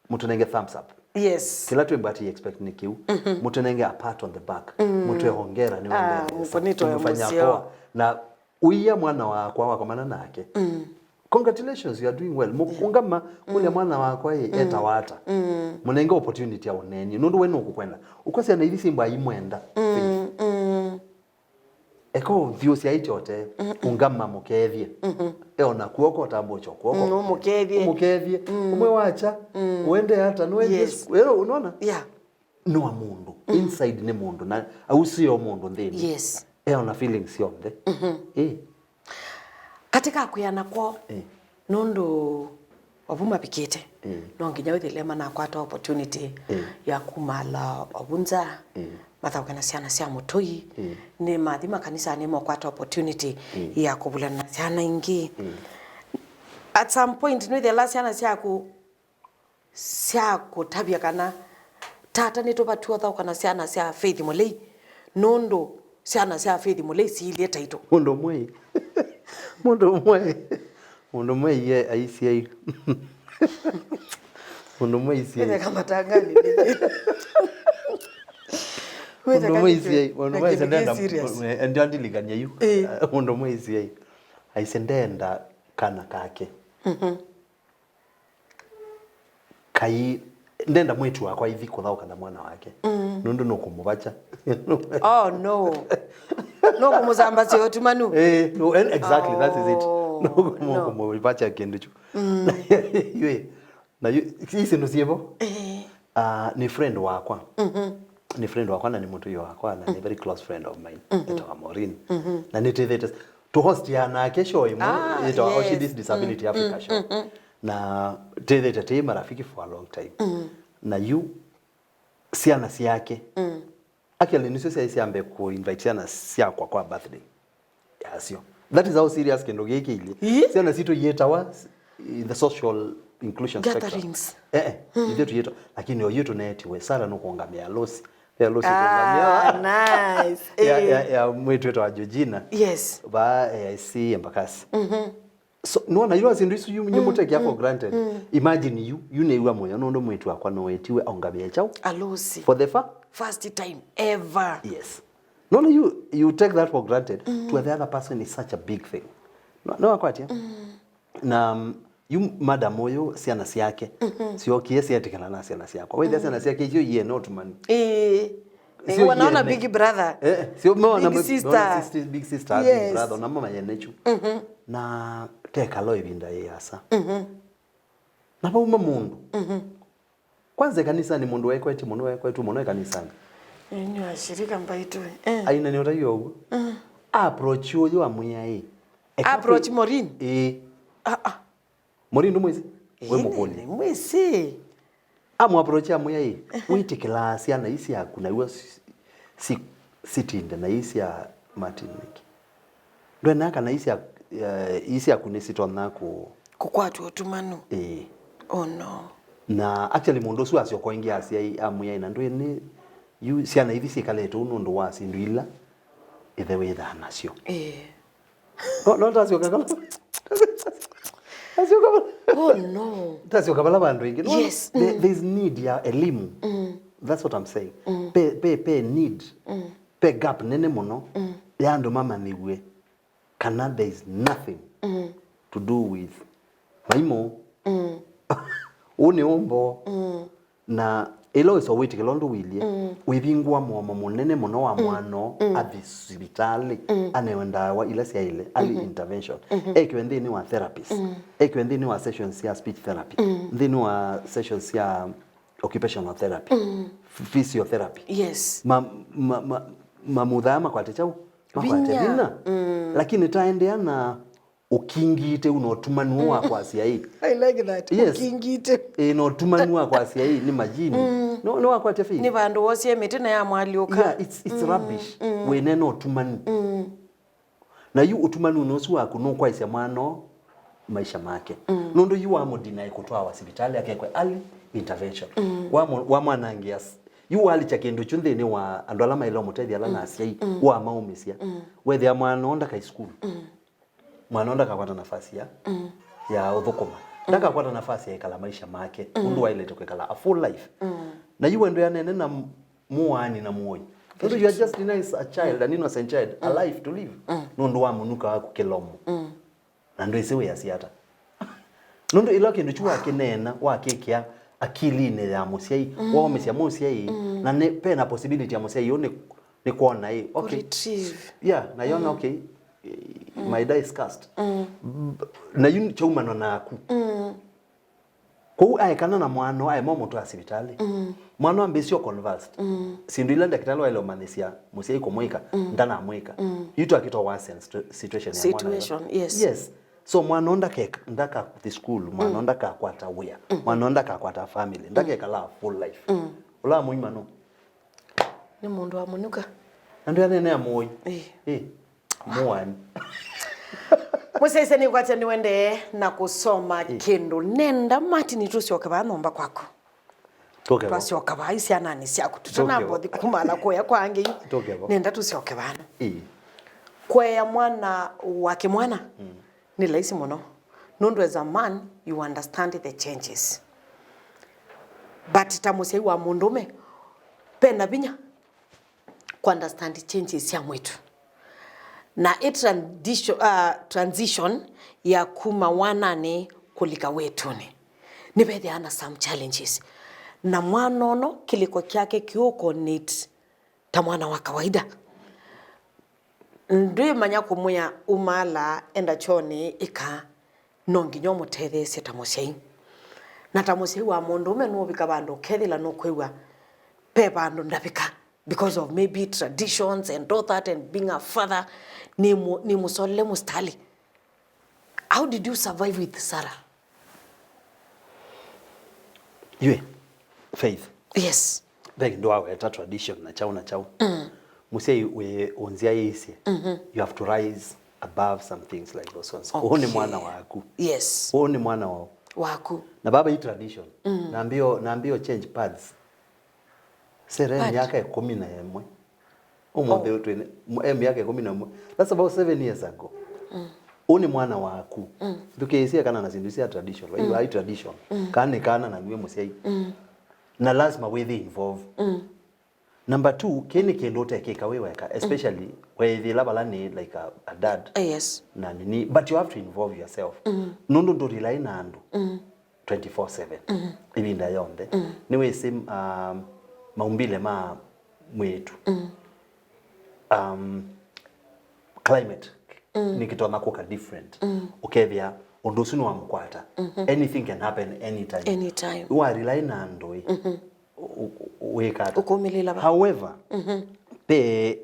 mũtũ nenge thumbs up. Yes. Kĩla twĩmba ti expect nĩ kĩu. Mũtũ nenge a pat on the back. Mũtũ hongera nĩ wendete. Ah, mũkonito ya mũseo. Poa. Na ũia mwana wakwa wakomana nake. Congratulations, you are doing well. Mũkũngama, ũlya mwana wakwa ĩ, etawa ata? Mũnenge opportunity ya ũneenie. Nũndũ we nũkũkwenda. Ũkwasya na ithi simba imwenda. Faith. Eka ũthiũsya ite ote, ũngama mũkethye. Eona kuoko, ũtambũkya kuoko. Ũmũkethye. Ũmũkethye. Ũmwe wacha, ũende ata, nũendie. Yes. Ero, unaona? Yeah. Nĩ wa mũndũ. Inside nĩ mũndũ, na ausio mũndũ nthĩnĩ. Yes. Eona feelings syonthe. Ĩ. Katika kwĩana kwoo, nũndũ ovu mavikĩte, no nginya wĩthĩle manakwata opportunity ya kumala ovu nza, mathaũke na syana sya mũtũi, nĩ mathi makanisanĩ mokwata opportunity ya kũvulana na syana ingĩ. At some point, nĩwĩthĩla syana syaku sya kũtavya kana, "Tata, nĩtũvatw'e ũthaũka na syana sya Faith Mũlei, nũndũ syana sya Faith Mũlei siilyĩ taitũ." Mũndũ ũmwe, mũndũ ũmwe, mũndũ ũmwe iye aisye, mũndũ ũmwe aisye, wĩtheka matangani nĩkĩ? Mũndũ ũmwe aisye, mũndũ ũmwe aisye, ndenda, serious. Eh, ndio ndilikania yu. Eh. Mũndũ ũmwe aisye, aisye ndenda kana kake. Kai, ndenda mwĩĩtu wakwa aithi kũthaũka na mwana wake. Nũndũ nũkũmũvakya. Oh, no. Nũkũmũsambasya ũtumanu. Eh, no, and exactly, that is it. Oh, nũkũmũ-, no. Nũkũmũvakya kĩndũ kyu. Yu, na yu, isi nũsiĩvo? Eh. Ah, nĩ friend wakwa. Nĩ friend wakwa na nĩ mũtũi wakwa na nĩ very close friend of mine. Etawa Maureen. Na nĩtĩthĩte tũhostia nake show ĩmwe, ah, yĩtawa, yes, Oshidis Disability Africa Show. Na tĩthĩte tĩ marafiki for a long time. Na yu syana syake. Actually, nĩsyo syaĩ syambe kũ invite syana syakwa kwa birthday yasyo. That is how serious kĩndũ gĩkĩ kĩilyĩ. Ĩĩ. Syana sitũ iyĩtawa in the social inclusion spectrum. Gatherings. Eh, eh, ithe tuyito, lakini oyu tunetiwe, Sarah nukuungamia harusi. Harusi kuungamia. Ah, nice. Ya, Eh. ya, ya mwitu wetu wa Georgina. Yes. Ba A I C Embakasi. So, nona ilo sindu isu you, you take for granted. Imagine you, you neiwa moyo nundu mwitu wakwa no etiwe aungamie chau. Harusi. For the fa- First time ever. Yes. Nona you, you take that for granted. To the other person is such a big thing. No, no akwatia. Na um, you madam uyu, syana syake. Syokie sietikana na syana syakwa. Wethia syana syake icio iye no tumani. Eh. Sio Wanaona iene. Big Brother. Eh, sio umeona Big big- sister. Unaona sister, big sister, Yes. Big Brother, na mama yenechu. Na tekalo ivinda yasa. Na vauma mundu. Kwanza ikanisani mundu wekweti muno, wekwetwe muno ikanisani. Enyu ashirika mbaitwe. Eh. Aina ni utaiwa uguo. Approach uyu amwia ĩ. Eka Approach kwi- Maureen. Ĩ. Ah, ah. Maureen ndumwisi? We Ĩĩ, mukuni. Nĩ mwĩsĩ. Amũapproach amwĩa ĩ, wĩtĩkĩlaa syana ii syaku na iw'a si- si- sitinde na ii sya Martin nĩkĩ? Ndwenaa kana ii sya- eh, ii syaku nĩsitonya kũ- Kũkwatwa ũtumanu. Ĩĩ. Oh no. Na actually mũndũ ũsu asyoka ĩngĩ asya ĩ- amwĩa ĩ, na ndwĩ nĩ yu syana ithi syĩkalĩte ũu nũndũ wa syĩndũ ila ĩthe wĩthaa nasyo. Eh. No, no, tasyoka kala. Tasyoka kala. Oh no. Tasyoka vala vandũ ĩngĩ. No, Yes, there, there's need ya elimu. That's what I'm saying. Pe, pe, pe need. Pe gap nene mũno ya andũ mamanyĩw'e kana there is nothing to do with maimũ. Ũũ nĩ ũmbo. Na ĩla wĩsa wĩtĩkĩla ũndũ wĩilyĩ, wĩvingũa mũomo mũnene mũno wa mwana ũũ athi sivitalĩ, anewe ndawa ila syaĩle, early intervention. Ekiwe nthĩnĩ wa therapist, ekiwe nthĩnĩ wa sessions sya speech therapy, nthĩnĩ wa sessions sya occupational therapy, physiotherapy. Yes. Ma- ma- ma- mamuthaa makwate chau, makwate Vinya. Vinya. Lakini taendea na ũkingite ũu na ũtumanu ũũ wa kwasya ĩ. I like that. Yes. Ũkingite. Ĩ, na ũtumanu wa kwasya ĩ nĩ majini. No, nĩ wakwatya fi. Nĩ vandũ wosie mĩtĩ na yamwaliũka. Yeah, it's, it's rubbish. Wĩnena ũtumanu. Na yu ũtumanu ũũ ũsu waku nũkwaisya mwana ũũ maisha make. Nũndũ yu wamũdinai kũtwawa sivitalĩ akekwe early intervention. Wamũ- wamwanangĩa s- yu walikya kĩndũ kyu nthĩnĩ wa andũ ala maĩle ũmũtethya ala na asyai, wamaũmĩsya. Wethĩa mwana ũũ ndakai sukulu. Mwana ũũ ndakakwata nafasi ya, ya ũthũkũma. Ndakakwata nafasi ya ĩkala maisha make ũndũ waĩlĩte kwĩkala a full life. Na yu wendo yanene na m- mũaani na mũoi. Nũndũ you are just denying a child, an innocent child, a life to live. Nũndũ wa mũnuka waku kĩlomo. Na ndwĩsĩ wĩasya ata. Nũndũ ĩla kĩndũ kyu wakĩneena, wakĩkĩa akilinĩ ya mũsyai, waũmĩsya mũsyai, na nĩ, pena possibility ya mũsyai ũũ nĩ, nĩ kwona ĩ, okay. Retrieve. Yeah, na yona, okay, my die is cast. Na yu kyaumana naku. Kwoou aekana na mwana aema ũmũtwaa sivitalĩ. Mwana ambĩĩsya convulsed. Syĩndũ ila ndakĩtalĩ waĩle ũmanyĩsya mũsyai kũmwĩka, ndanamwĩka. Yu twakĩtwa worsen sto- situation ya mwana. Situation, yes. Yes. So mwana ũũ ndake- ndakathi school, mwana ũũ ndakakwata wĩa, mwana ũũ ndakakwata family, ndakekala full life. Ũla mũima no. Nĩ mũndũ wa mũnuka. Na ndũyanenea mũoi. Eh. Eh. Mũaani. Mũsyaĩĩsya nĩkwatya nĩwendee na kũsoma kĩndũ. Nenda Martin tũsyoke vaa nyũmba kwaku. Tũke vo. Twasyoka vaa isyananĩ syaku. Tũtanambothi kumana kũya kwa angĩ. Tũke vo. Nenda tũsyoke vano. Ĩĩ. Kũea mwana wa kĩmwana nĩ laisi mũno. Nũndũ as a man, you understand the changes. But ta mũsyai wa mũndũme, pena vinya kũ understand changes sya mwĩtu. Na ĩ transition, uh, transition ya kuma wananĩ kũlika wĩtũnĩ. Nĩvethĩawa na some challenges. Na mwana ũno kĩlĩko kyake kĩũkonate ta mwana wa kawaida. Ndwĩmanya kũmwĩa umaalaa enda kyonĩ ĩka, no nginya ũmũtetheesye ta mũsyai. Na ta mũsyai wa mũndũũme nũũvika vandũ ũkethĩla nũkwĩw'a ve vandũ ndavika because of maybe traditions and all that and being a father, nĩmũ- nĩmũsolele mũsitalĩ. How did you survive with Sarah? Yue, Faith. Yes. Ve kĩndũ waweta tradition na chau na chau. Mũsyai wĩ ũnzyaĩĩsye, you have to rise above some things like those ones. Ũũ nĩ mwana waku. Yes. Ũũ nĩ mwana wa Waku. Na baba, hii tradition. Mm. Nambio, nambio change pads. Sere, pad, myaka ikũmi na ĩmwe. Ũmũnthĩ, oh, twĩ, e myaka ikũmi na ĩmwe. That's about seven years ago. Mm. Ũũ nĩ mwana waku. Mm. Thukĩĩsya kana na syĩndũ sya tradition. Vai, mm, vai tradition. Mm. Kana nĩ kana na nyw'ĩ mũsyai. Mm. Na lazima wĩthĩ involve. Mm. Number two, kĩĩ nĩ kĩndũ ũtekĩka wĩ weka, especially weethĩla vala nĩ like a, a dad. Eh, yes. Na nini, but you have to involve yourself. Mm. Nũndũ ndũrĩlaĩ na andũ. Mm. Twenty-four seven. Mm. Ĩvinda yonthe. Mm. Nĩwĩsĩ, um, maumbile ma mwĩĩtu. Mm. Um, climate, mm, nĩkĩtonya kũka different. Mm. Ũkethĩa ũndũ ũsu nĩwamũkwata. Mm-hmm. Anything can happen anytime. Anytime. Warĩlaĩ na andũ ĩ. Mm-hmm. U-, u-, wĩka ata? Ũkũmĩlĩla va? However, mm-hmm, pe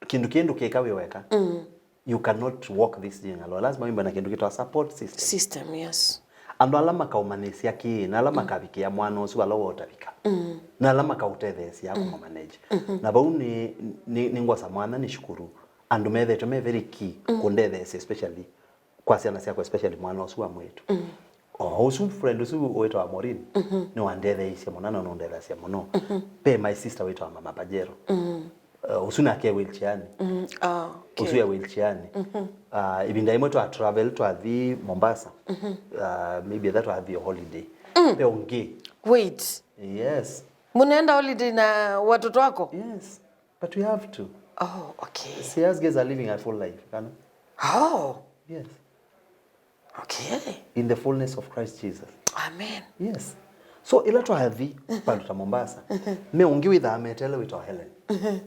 kĩndũ kĩĩ ndũkĩka wĩ weka. Mm. You cannot walk this thing alone. Lazima wĩmbe na kĩndũ kĩtawa support system. System, yes. Andũ ala makaũmanyĩsya kĩĩ, na ala, mm, makavikĩa mwana ũsu ala wotavika. Mm. Na ala makaũtetheesya, mm, kũmamanage. Mm-hmm. Na vau nĩ, nĩ, nĩ ngwosa mwana nĩ shukuru. Andũ methetwe me very key, mm, kũndetheesya, especially kwa syana syakwa, especially mwana ũsu wa mwĩĩtu. Mm. O ũsu friend ũsu wĩtawa Maureen, mm-hmm, nĩwandetheeisye mũno na nũndetheasya mũno. Mm-hmm. Pe my sister wĩtawa Mama Pajero. Mm. Uh, ũsu nake e wheelchair-nĩ. Mm. Ah, okay. Ũsu e wheelchair-nĩ. Mm-hmm. Uh, ĩvinda ĩmwe twa travel twathi Mombasa. Mm-hmm. Uh, maybe etha twathi o holiday. Mm. Pe ũngĩ. Wait. Yes. Mnaenda holiday na watoto wako? Yes. But we have to. Oh, okay. She has girls are living a full life, kana? Oh. Yes. Okay. In the fullness of Christ Jesus. Amen. Yes. So, ĩla twathi, mm-hmm, vandũ ta Mombasa, mm-hmm, me ũngĩ wĩthaa metele wĩtawa Helen. Mm-hmm.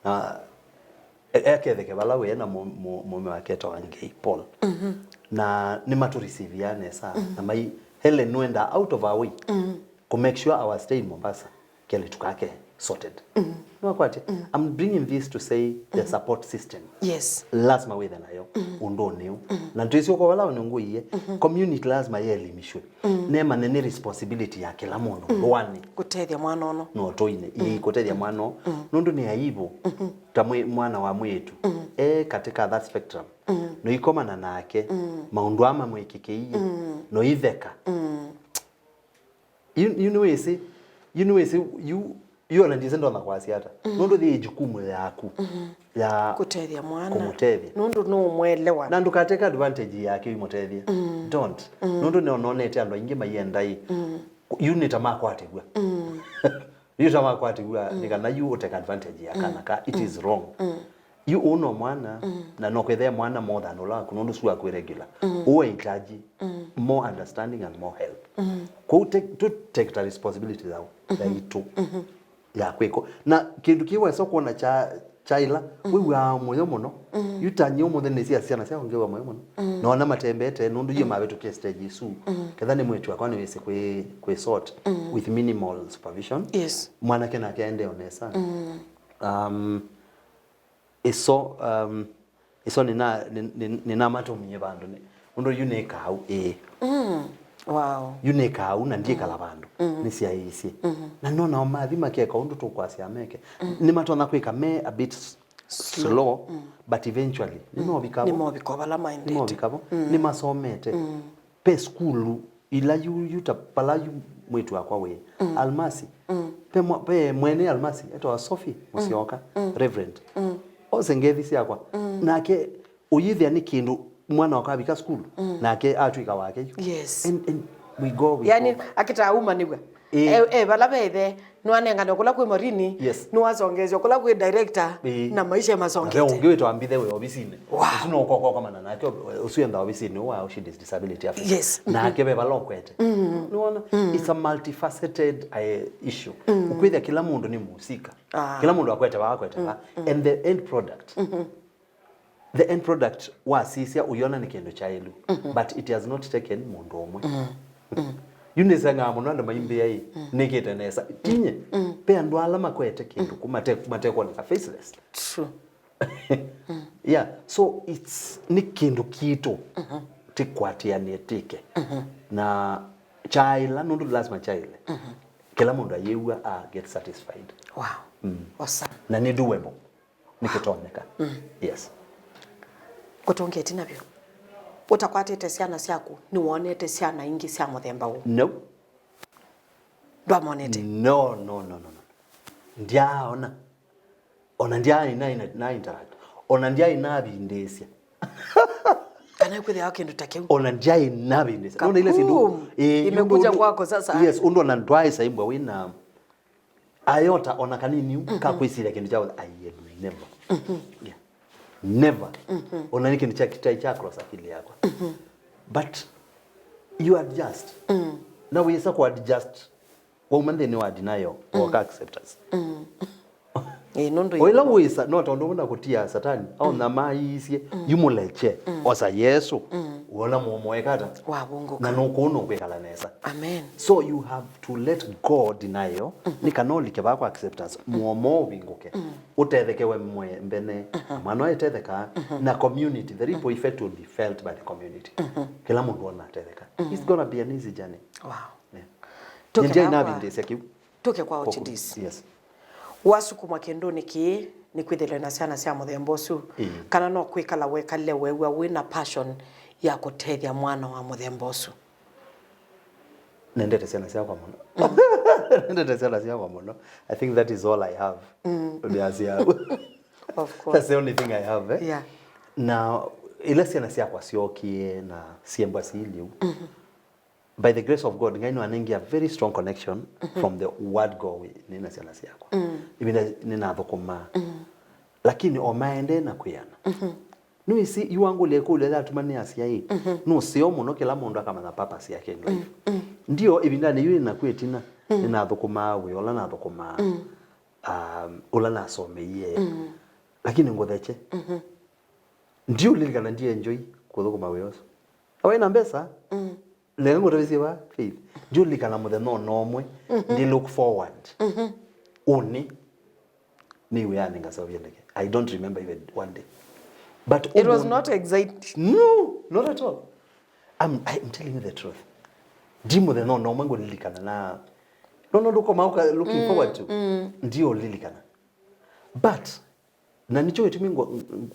Na e-, eketheke vala wĩ na mũ-, mũ-, mũme wake etawa Ngei Paul. Mm-hmm. Na nĩmatũreceive nesa. Mm-hmm. Na mai, Helen nĩwendaa out of her way, mm-hmm, kũ make sure our stay in Mombasa kelĩtu kake sorted. Mm. Nĩwakwatya? Mm. I'm bringing this to say the, mm-hmm, support system. Yes. Lazima wĩthe nayo, mm, ũndũnĩ ũũ. Mm. Na twĩsĩ kwa vala nĩngũie, mm-hmm, community lazima yelimishwe. Mm. Nemane nĩ responsibility ya kĩla mũndũ, mm, ndũanĩ. Kũtethya mwana ũno. No tũine, ii, mm, kũtethya mwana ũũ. Mm. Nũndũ nĩ aibu, mm-hmm, ta mwĩ-, mwana wa mwĩĩtu. Mm. E katika that spectrum. Mm. No ikomana nake, mm, maũndũ aa mamwĩkĩkĩie. Mm. No itheka. Mm. Yu, yu nĩwĩsĩ, yu nĩwĩsĩ, yu, yu ona ndisĩ ndonya kwasya ata. Mm. Nũndũ yĩ jukumu yaku, mm-hmm, ya kũtethya mwana. Kũmũtethya. Nũndũ nũũmwelewa. Na ndũkateka advantage yake ũimũtethya. Mm. Don't. Mm. Nũndũ nĩononete andũ aingĩ maienda ĩ. Mm. Yu nĩ ta makwatĩw'a. Mm. Yu ta makwatĩw'a, mm, nĩ kana yu ũteka advantage ya kana, mm, ka. It, mm, is wrong. Mm. Yu ũũ no mwana, mm, na no kwĩthĩa mwana more than ũla waku, nũndũ ũsu waku e regular. Mm. Ũũ ahitaji, mm, more understanding and more help. Mm. Kwoou te-, tũ take the responsibility ya, mm-hmm, yaitũ, mm-hmm, ya kwĩko. Na kĩndũ kĩĩ wesa kwona kya, kya ĩla, mm-hmm, wĩw'aa mũyo mũno, mm-hmm, yu ta nyie ũmũnthĩ nĩsĩ syana sya ũngĩwa mũyo mũno. Mm. Nona matembete, nũndũ yie, mm, mavĩtũkie stage isu. Mm. Ketha nĩ mwĩĩtu wakwa nĩwĩsĩ kwĩ, kwĩ sort, mm, with minimal supervision. Yes. Mwanake nake aendee o nesa. Mm. Um, Ĩso, um, ĩso nĩna-, nĩ-, nĩ-, nĩnamatũmie vandũ nĩ, ũndũ yu nĩkaa ũu, ĩĩ. Mm. Wow. Yu nĩkaa ũu na ndyĩkala, mm, vandũ. Mm. Nĩsyaĩĩsye. Mm-hmm. Na nonao mathi makeka ũndũ tũkwasya meke. Mm. Nĩmatonya kwĩka me a bit s-, slow, slow, mm, but eventually, mm, nĩmovika vo. Nĩmovika vala maendete. Nĩmovika vo. Mm. Nĩmasomete. Mm. Pe sukulu ila yu, yu ta pala yu mwĩĩtu wakwa wĩ. Mm. Almasi. Mm. Pe mwa-, pe mwene Almasi, etawa Sophie, mm, Mũsyoka, mm, Reverend. Mm. Ose ngethi syakwa. Mm. Nake ũyĩthĩa nĩ kĩndũ mwana wakwa avika sukulu, mm, nake atw'ĩka wake yu. Yes. And, and we go, we yani, go. Akĩtaa umanĩw'a. Ĩĩ. E, e, vala vethe, nĩwanengane kũla kwĩ Maureen, yes, nĩwasongesya kũla kwĩ director, ĩĩ, na maisha masongete. Na ve ũngĩ wĩtawa Mbithe wĩ ovisinĩ. Wow. Ũsu no ũkoka ũkomana nake, ũsu endaa ovisinĩ wa Ushindi's Disability Africa. Yes. Mm-hmm. Nake ve vala ũkwete. Mm-hmm. Nĩwona? Mm. It's a multifaceted, uh, issue. Mm. Ũkwĩthĩa kĩla mũndũ nĩ mũsika. Ah. Kĩla mũndũ akwete vaa, akwete vaa. Mm, mm. And the end product, mm-hmm, the end product wasisya ũyona nĩ kĩndũ kyaĩlu, mm-hmm, but it has not taken mũndũ ũmwe. Mm. Mm. Yu nĩseng'aa mũno andũ maimbĩa ĩ, mm, nĩkĩte nesa. Tinye, mm, ve andũ ala makwete kĩndũ, mm, kũ mate-, matekwoneka faceless. True. Mm. Yeah, so it's, nĩ kĩndũ kitũ, mm-hmm, tĩkwatĩanĩe tĩke. Mm-hmm. Na kyaĩla, nũndũ lazima kyaĩle. Mm-hmm. Kĩla mũndũ ayĩw'a a get satisfied. Wow. Mm. Awesome. Na nĩ doable. Nĩkĩtonyeka. Mm. Yes. Kũtũngĩa ĩtina vyũ. Ũtakwatĩte syana syaku, nĩwonete syana ingĩ sya mũthemba ũũ? No. Ndwamonete? No, no, no, no, no. Ndyaona. Ona ndyaĩ na, na, na interact. Ona ndyaĩ navindĩĩsya. Kana kwĩthĩawa kĩndũ ta kĩu? Ona ndyaĩ navindĩĩsya. Nona ile sindu. Kaboom! Imekuja kwako sasa. Yes, ũndũ ona ndwaĩ saimbwa wĩna iota ona kanini u ka kwĩsilya kĩndũ kya, I had never. Yeah. Never. Ona nĩ kĩndũ kya kĩtai kya cross akili yakwa. But you adjust. Na wĩsa ku adjust. Wauma nthĩnĩ wa denial, woka acceptance. Ĩĩ, nũndũ O ĩla wĩsa, no tondũ wĩna kũtia Satani, aũnyamaiisye, yu mũlekye, osa Yesũ, wona mũomo wekata. Wavũngũka. Na nũkũũ nũkwĩkala nesa. Amen. So you have to let go denial, nĩ kana ũlike vaa kwa acceptance, mũomo ũvingũke. Ũtetheke we mwe mbene, na mwana ũyũ etethekaa, na community, the ripple effect will be felt by the community. Kĩla mũndũ ona atetheka. It's gonna be an easy journey. Wow. Yeah. Tũke Nĩndia vaa kwa- inavindĩsya kĩu. Tũke kwa Ochidis. Yes. Wasukumwa kĩndũnĩ kĩĩ nĩ kwĩthĩlwe na syana sya mũthemba ũsu, ĩĩ, kana no kwĩkala wekalile weew'a wĩ na passion ya kũtethya mwana wa mũthemba ũsu? Nendete syana syakwa mũno. Nendete syana syakwa mũno. I think that is all I have. Ndeasya. Of course. That's the only thing I have, eh? Yeah. Na ila syana syakwa syookie na syembwa siliu. By the grace of God, Ngai nĩwanengie a very strong connection from the word go away nĩ na syana syakwa. Ĩvinda nĩnathũkũmaa. Lakini o maendee na kwĩana. Nĩwĩsĩ, yu wangũlya ĩkũlyo yatuma nĩ asyai. Nũseo mũno kĩla mũndũ akamanya purpose yake in life. Ndio, ĩvindanĩ yu nĩnaku ĩtina, nĩnathũkũmaa wĩa ũla nathũkũmaa, um, ũla nasomeie. Lakini ngũthekye. Ndiũlilikana ndi enjoy kũthũkũma wĩa ũsu. Na waĩ na mbesa, leka ngũtavĩsye va, Faith. Ndiũlilikana mũthenya ona ũmwe ndi look forward ũnĩ nĩ wĩanĩ ngaseũvya ndeke. I don't remember even one day. But It was not exciting. No, not at all. I'm, I'm telling you the truth. Ndi mũthenya ona ũmwe ngũlilikana na, no, no, ndũkoma ũka looking forward to. Ndiũlilikana. But Na nĩkyo gĩtumi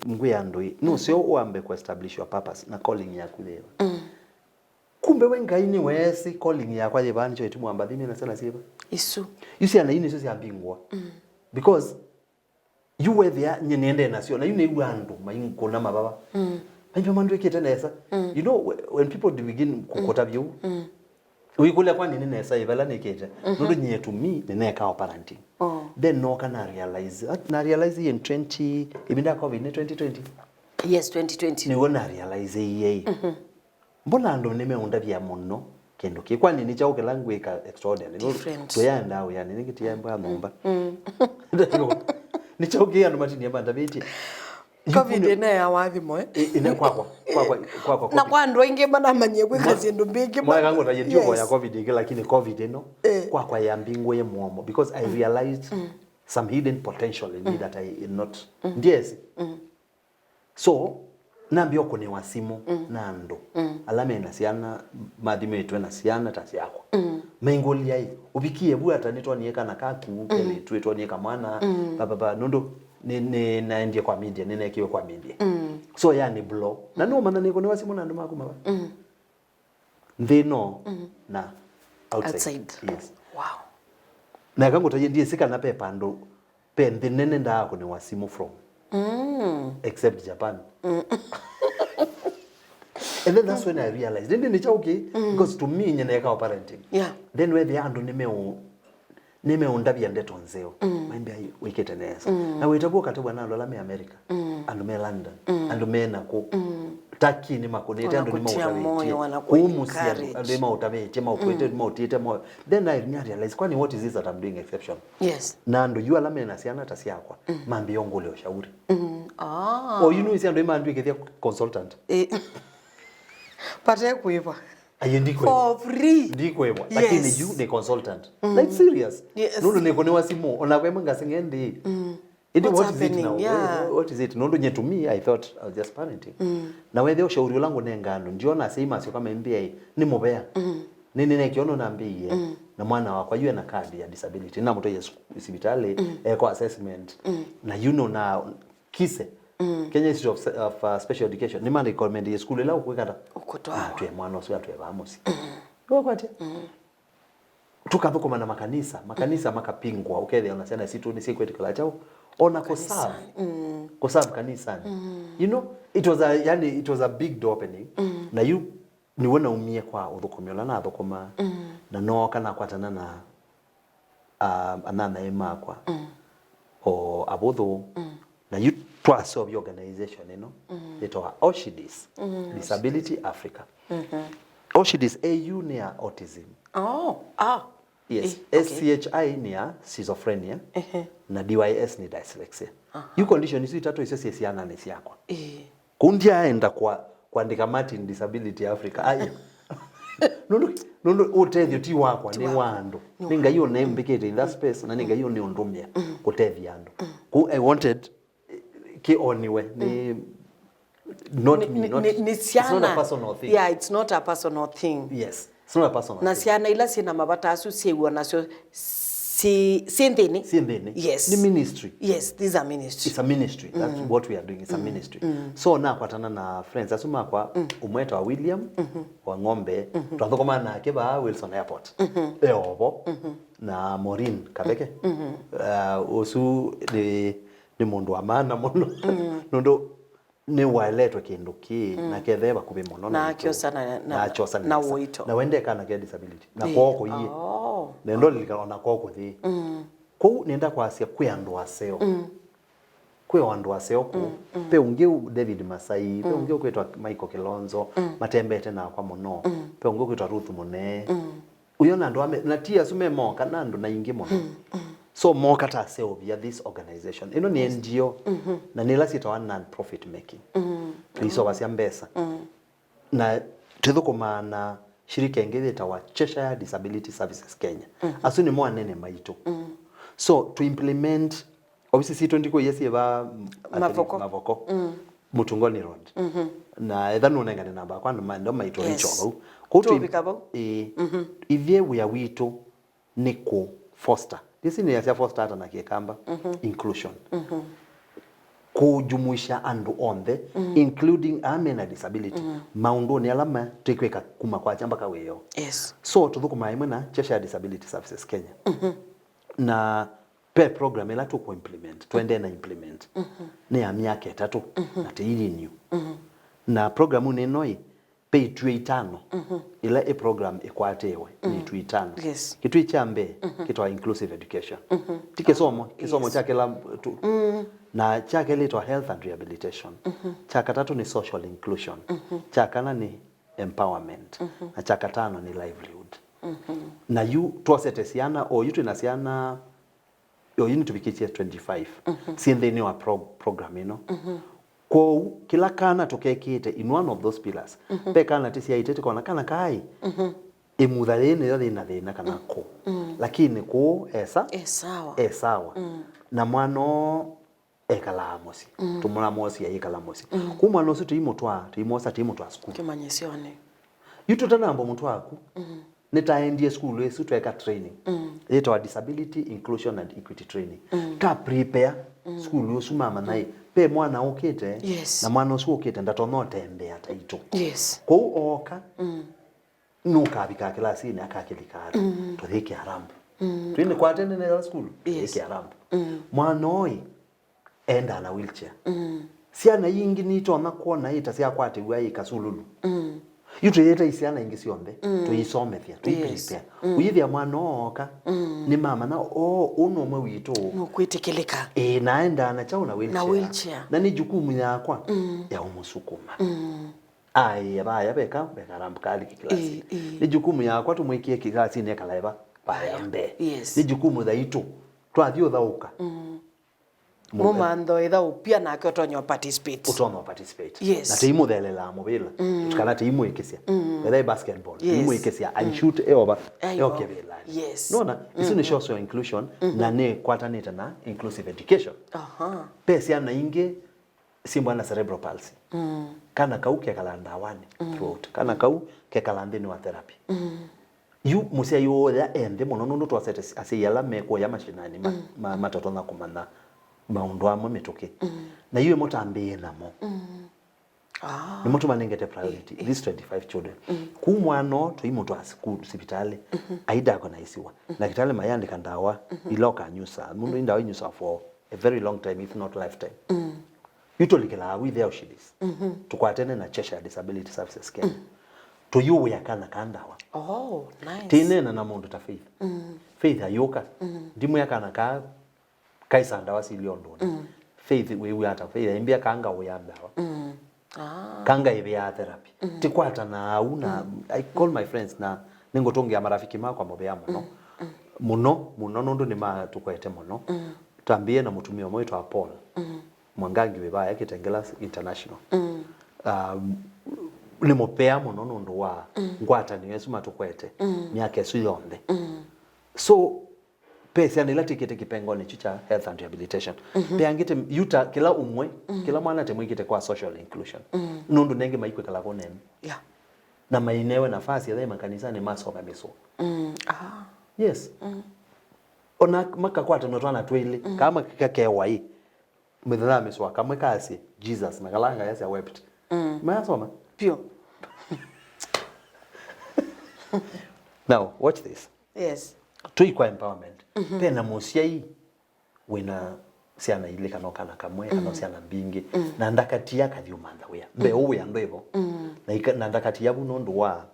ngwĩa andũ ĩ, nũseo wambe kũestablish your purpose na calling yaku yĩva. Kumbe we Ngai nĩweesĩ calling yakwa yĩva, nĩkyo gĩtumi wamba thinyĩ na syana syĩva. Isu. Yu syana ii nĩsyo syambingũa. Because yu wethĩa nyie nĩendee nasyo, na yu nĩw'a andũ maingũna mavava. Maimba mandwĩkĩte nesa. You know, whe- when people begin kũkũta vyũ, Ũikũlya, kwani nĩ nesa ĩ vala nĩkĩte? Nũndũ nyie to me nĩnekaa o parenting. Then nooka na realize, ah, na realize in twenty, ĩvinda ya covid nĩ twenty twenty? Yes, twenty twenty. Nĩw'o na realize ĩĩ. Mbona andũ nĩmeũndavya mũno kĩndũ kĩ? Kwani nĩ kyaũ kĩla ngwĩka extraordinary? Nũndũ tũyaendaa wĩanĩ, nĩngĩ tĩyaembaa nyũmba. Nĩ kyaũ kĩ andũ matinie mandavĩtye? Covid ĩneeawa thimo, eh? Ĩ- ĩne kwakwa, kwakwa, kwakwa, na covid. Kwa andũ aingĩ manamanyie kwĩka syĩndũ mbingĩ. Mwaeka ngũtaie ndiũvoya covid ĩngĩ, lakini covid ĩno, eh, kwakwa yambingũie mũomo, because I realized some hidden potential in me that I had not, ndiesi. So nambia ũkũnĩwa simũ na andũ ala mena syana, mathimĩtwe na syana ta syakwa. Maingũlya, ĩ, ũvikie vu ata? Nĩtwonie kana kaku kelĩtu, ĩtwonie kamwana, papapa, nũndũ nĩ, nĩ naendie kwa media, nĩnekiwe kwa media. So yani blow. Na nĩũmanya nĩkũnĩwa simũ na andũ makuma va? Nthĩ ĩno na outside. Outside. Yes. Wow. Na eka ngũtaie, ndiĩsĩ kana pe pandũ, pe nthĩ nene ndaakũnĩwa simũ from. Except Japan. And then that's when I realized. Nĩndĩ nĩ kyaũ kĩ, because to me, nyie nekaa parenting. Yeah. Then wethĩa andũ nĩmeũ nĩmeũndavya ndeto nzeo. Maimbĩa, "Ai, wĩkĩte nesa." Na wĩtavw'a ũkatavw'a na andũ ala me America, andũ me London, andũ me nakũ, Turkey nĩmakũnĩte, andũ nĩmaũtavĩtye. Kũu mũsyĩ andũ, andũ nĩmaũtavĩtye, maũkũĩte, maũtiĩte moyo. Then I realize, kwani what is this that I'm doing exceptional? Yes. Na andũ yu ala mena syana ta syakwa, mambĩa ũngũlya ũshauri. O yu nĩwĩsĩ andũ ĩmandwĩkĩthya consultant. Pate kwĩva. Aye, ndikwĩva. For free. Ndikwĩva. Lakini you nĩ consultant. Like, serious. Yes. Nũndũ nĩkũnĩwa simũ, ona kwemwe ngaseng'e ndi. Ĩndĩ what is it now? Yeah. What is it? Nũndũ nye to me, I thought I was just parenting. Na wethĩa ũshauri ũla ngũnenga andũ, ndiona asyai masyoka maimbĩa ĩ, nĩ mũvea. Nĩ nĩnekĩwa nũnambĩie. Na mwana wakwa yu ena kadi ya disability. Namũtwaie sivitalĩ, eko assessment. Na you know na kise. Kenya Institute of, of uh, Special Education nĩma recommend ye sukulu ĩla ũkwĩkata. Ũkũtwawa. Atwĩe mwana ũsu atwĩe vaa mũsyĩ. Nĩwakwatya? Tũkathũkũma na makanisa, makanisa makapingwa, ũkethĩa ona syana sitũ nĩsyĩkwĩtĩkĩla kyaũ, ona kũserve, kũserve kanisani. You know, it was a, yani, it was a big door opening. Na yu nĩw'o naumie kwa ũthũkũmi ũla nathũkũmaa, na nooka nakwatana na, um, anyanyae makwa o avũthũ. Na yu twaseũvya organization ĩno yĩtawa Oshidis, Disability Africa. Oshidis, A U nĩ ya autism. Oh, ah. Yes. Eh, okay. S C H I nĩ ya schizophrenia, na D Y S nĩ dyslexia. Yu condition isu itatũ isyo syĩ syananĩ syakwa. Eh. Kũu ndyaenda kwa, kwandĩka Martin Disability Africa. Aia. Nũndũ, nũndũ ũtethyo ti wakwa, nĩ wa andũ. Nĩ Ngai ũnembĩkĩte in that space, na nĩ Ngai ũnĩũndũmĩa kũtethya andũ. Kũu I wanted, eh, kĩoniwe nĩ, not me, not, it's not a personal thing. Yeah, it's not a personal thing. Yes, it's not a personal thing. Na syana ila syĩna mavata asu syĩw'a nasyo si, si nthĩnĩ. Si nthĩnĩ. Yes. Nĩ ministry. Yes, these are ministry. It's a ministry. That's what we are doing. It's a ministry. So nakwatana na friends asu makwa, ũmwe etawa William wa Ng'ombe, twathũkũmaa nake vaa Wilson Airport. Eovo. Na Maureen Kaveke. Uh, ũsu nĩ, nĩ mũndũ wa maana mũno. Nũndũ nĩwaeletwe kĩndũ kĩĩ, na kethee vakuvĩ mũno na itũ. Na akyosa na, na, na akyosa na nesa. Ũito. Na wende kana ke disability. Na kwoo kũiĩ. Oh. Na ndolilikana ona kwoo kũthi. Kũu nenda kwasya kwĩ andũ aseo. Kwĩ o andũ aseo kũu. Ve ũngĩ ũ David Masai, ve ũngĩ ũkwĩtwa Michael Kilonzo, matembete nakwa mũno. Ve ũngĩ ũkwĩtwa Ruth Mũnee. Ũyona andũ ame, na ti asu me moka, na andũ na ingĩ mũno. So moka taseũvya this organization. Ĩno nĩ N G O, na nĩ ĩla syĩtawa non-profit making. Tũisovasya mbesa. Na twĩthũkũmaa na shirika ĩngĩ yĩtawa Cheshire Disability Services Kenya. Asu nĩmo anene maitũ. So to implement, ovisi sitũ ndikũie syĩ va Mavoko. Mavoko. Mũtungoni Road. Na etha nũnengane namba yakwa, andũ maende maitũ reach o vau. Kũu tũi-, tũvika vau. Ĩĩ. Ithyĩ wĩa witũ nĩ kũ foster. Ndĩsĩ nĩasya foster ata na Kĩkamba. Inclusion. Kũjumuisha andũ onthe, including ala mena disability, maũndũnĩ ala ma, twĩkwĩka kuma kwakya mpaka wĩoo. Yes. So tũthũkũmaa ĩmwe na Cheshire Disability Services Kenya. Na ve program ĩla tũkũ implement, tũendee na implement, nĩ ya myaka ĩtatũ, na tĩi renew. Na program ĩno ĩ, ve ituĩ itano, ĩla ĩ program ĩkwatĩwe nĩ ituĩ itano. Yes. Kĩtuĩ kya mbee kĩtawa inclusive education. Ti kĩsomo, kĩsomo kya kĩla tu-, na kya kelĩ ĩtawa health and rehabilitation. Kya katatũ nĩ social inclusion. Kya kana nĩ empowerment. Na kya katano nĩ livelihood. Na yu twosete syana, o yu twĩ na syana, o yu nĩtũvikĩtye twenty-five syĩ nthĩnĩ wa pro-, program ĩno. Kwoou kĩla kana tũkekĩte in one of those pillars. Ve kana tĩsyaĩte tũkona kana kaĩ ĩmutha yĩĩ nĩyo yĩna thĩna kana kũ. Lakini kũũ esa, e sawa. E sawa. Na mwana oo ekalaa mũsyĩ. Tũmũlamosya yĩkala mũsyĩ. Kũu mwana ũsu tũimũtwaa, tũimwosa, tũimũtwaa sukulu. Kĩmanyĩsyonĩ. Yu tũtanamba mũtwaa ku, nĩtaendie sukulu ĩsu tweka training. Yĩtawa Disability Inclusion and Equity Training. Ka prepare sukulu ũsu mamanya ĩ, ve mwana ũkĩte, yes, na mwana ũsu ũkĩte ndatonya ũtembea ta itũ. Yes. Kwoou ooka, nũkavikaa kĩlasinĩ akakĩlikaa ata? Tũyĩkĩa ramp. Twĩnĩkwatene nesa sukulu, yes, tũyĩkĩa ramp. Mwana ũyũ endaa na wheelchair. Syana ingĩ nitonya kwona ĩ ta syakwatĩw'a ĩ kasululu. Yu tũyĩtai syana ingĩ syonthe, tũisomethya, tũiprepare. Ũyĩthĩa mwana ooka, nĩmamanya, oo, ũũ nũmwe witũ. Nũkwĩtĩkĩlĩka. Ĩĩ, na endaa na kyaũ? Na wheelchair. Na wheelchair. Na nĩ jukumu yakwa ya ũmũsukuma. Aĩ, vaya veka, veka ramp kaliki kĩlasi. Ĩĩ, ĩĩ. Nĩ jukumu yakwa tũmwĩkĩe kĩlasinĩ ekalae va, vaya mbee. Yes. Nĩ jukumu yaitũ. Twathi ũthaũka. Mũmantho ĩtha ũpia nake ũtonya participate. Ũtonya participate. Yes. Na tĩimũthelelaa mũvĩla. Kana tĩimwĩkĩsya. Whether ĩ basketball, yes, tĩimwĩkĩsya. Aishoot eova, eoke vĩlanĩ. Yes. Nona, isu nĩ social inclusion, na nĩ kwatanĩte na inclusive education. Aha. Ve syana ingĩ syĩmbwa na cerebral palsy. Kana kau kekala ndawanĩ throughout. Kana kau kekala nthĩnĩ wa therapy. Yu mũsyai ũũya e nthĩ mũno nũndũ twasete asyai ala mekũya mashinani ma, ma, matatonya kũmanya maũndũ amwe mĩtũkĩ. Na yu ĩmũtambĩĩe namo. Mm. Ah. Nĩmo tũmanengete priority, these twenty-five children. Mm. Kuu mwana ũũ tũimũtwaa sukulu, sivitalĩ, aidiagonisiwa. Ndakĩtalĩ mayĩandĩka ndawa ila ũkanyusaa. Mũndũ ĩ ndawa inyusaa for a very long time, if not lifetime. Mm. Yu tũlikĩlaa withe au shidis. Mm-hmm. Tũkwatene na Cheshire Disability Services Kenya. Mm. Tũyũwĩa kana ka ndawa. Oh, nice. Tĩneena na mũndũ ta Faith. Mm. Faith ayũka. Mm. Ndimwĩa kana ka kaisa ndawa silio ndũnĩ. Mm. Faith wĩw'a ata? Faith aimbĩa kanga ũya ndawa. Mm. Ah. Kanga ĩvĩaa therapy. Mm. Tĩkwatana au na, mm, I call my friends na nĩngũtũngĩa marafiki makwa mũvea mũno. Mm. Mm. Mũno, mũno nũndũ nĩmatũkwete mũno. Mm. Twambĩĩe na mũtumĩa ũmwe wĩtwa Paul. Mm. Mwangangi wĩ vaya Kitengela International. Mm. Um, nĩ mũvea mũno nũndũ wa, mm, ngwatanĩo ĩsu matũkwete, mm, myaka ĩsu yonthe. Mm. So, ve syana ila twĩkĩte kĩpengonĩ kyu kya health and rehabilitation. Mhm. Ve angĩ tĩ, yu ta kĩla ũmwe, mm, kĩla mwana tĩmwĩkĩte kwa social inclusion. Mm. Nũndũ nengĩ maikwĩkala kũnene. Yeah. Na mainewe nafasi etha makanisanĩ masome mĩsoa. Mm. Ah. Yes. Mm. Ona makakwatanwa twana twĩlĩ, mm, kana makakewa ĩ. Mĩthenya ya mĩsoa kamwe kasye Jesus na kala kayasya wept. Mm. Mayasoma? Pio. Now, watch this. Yes. Tũi kwa empowerment. Mhm. Ve na mũsyai wĩna syana ilĩ kana o kana kamwe, kana o syana mbingĩ. Mm. Na ndakatia kathi ũmantha wĩa. Mbeũ wĩa ndwĩvo. Mm. Na ika-, na ndakatia vu nũndũ wa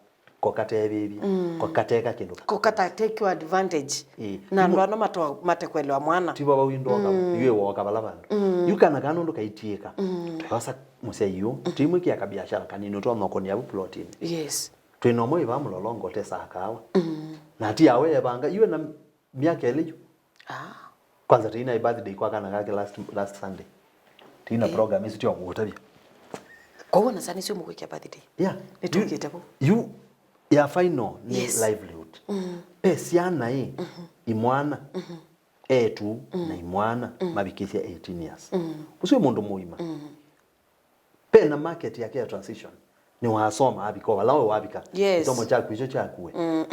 ko katevĩvye, mm, ko kateka kĩndũ ka- Ko katatekiwa advantage. Ĩĩ. Na andũ ano matwa-, matekwelewa mwana. Tivo vau indoka, mm, yu ĩwoka vala vandũ. Mm. Yu kana kana ũndũ kaitiĩka. Mm. Twayosa mũsyai yu, mm, tũimwĩkĩa kabiashara kanini ũtonya ũkũnĩa vu plotinĩ. Yes. Twĩna ũmwe ĩvaa mũlolongo ũtesaa kaawa. Mm. Na ti awe evanga, yu ena myaka ĩlĩ yu. Ah. Kwanza tĩina birthday kwa kana kake last, last Sunday. Tĩina, eh, program ĩsu tyo ngũtavya. Kwa hiyo na sani sio mũkwĩkĩa birthday. Yeah. Nĩtũkĩte vo. Yu, yu ya final nĩ, yes, livelihood. Mm. Ve syana ĩ, mhm, imwana, mhm, etu, mm, na imwana, mm, mavikĩsya eighteen years. Mm. Ũsu wĩ mũndũ mũima. Mm. Ve na market yake ya transition. Nĩwasoma avika o vala we wavika. Yes. Kĩsomo kyaku icho kyaku we. Mm.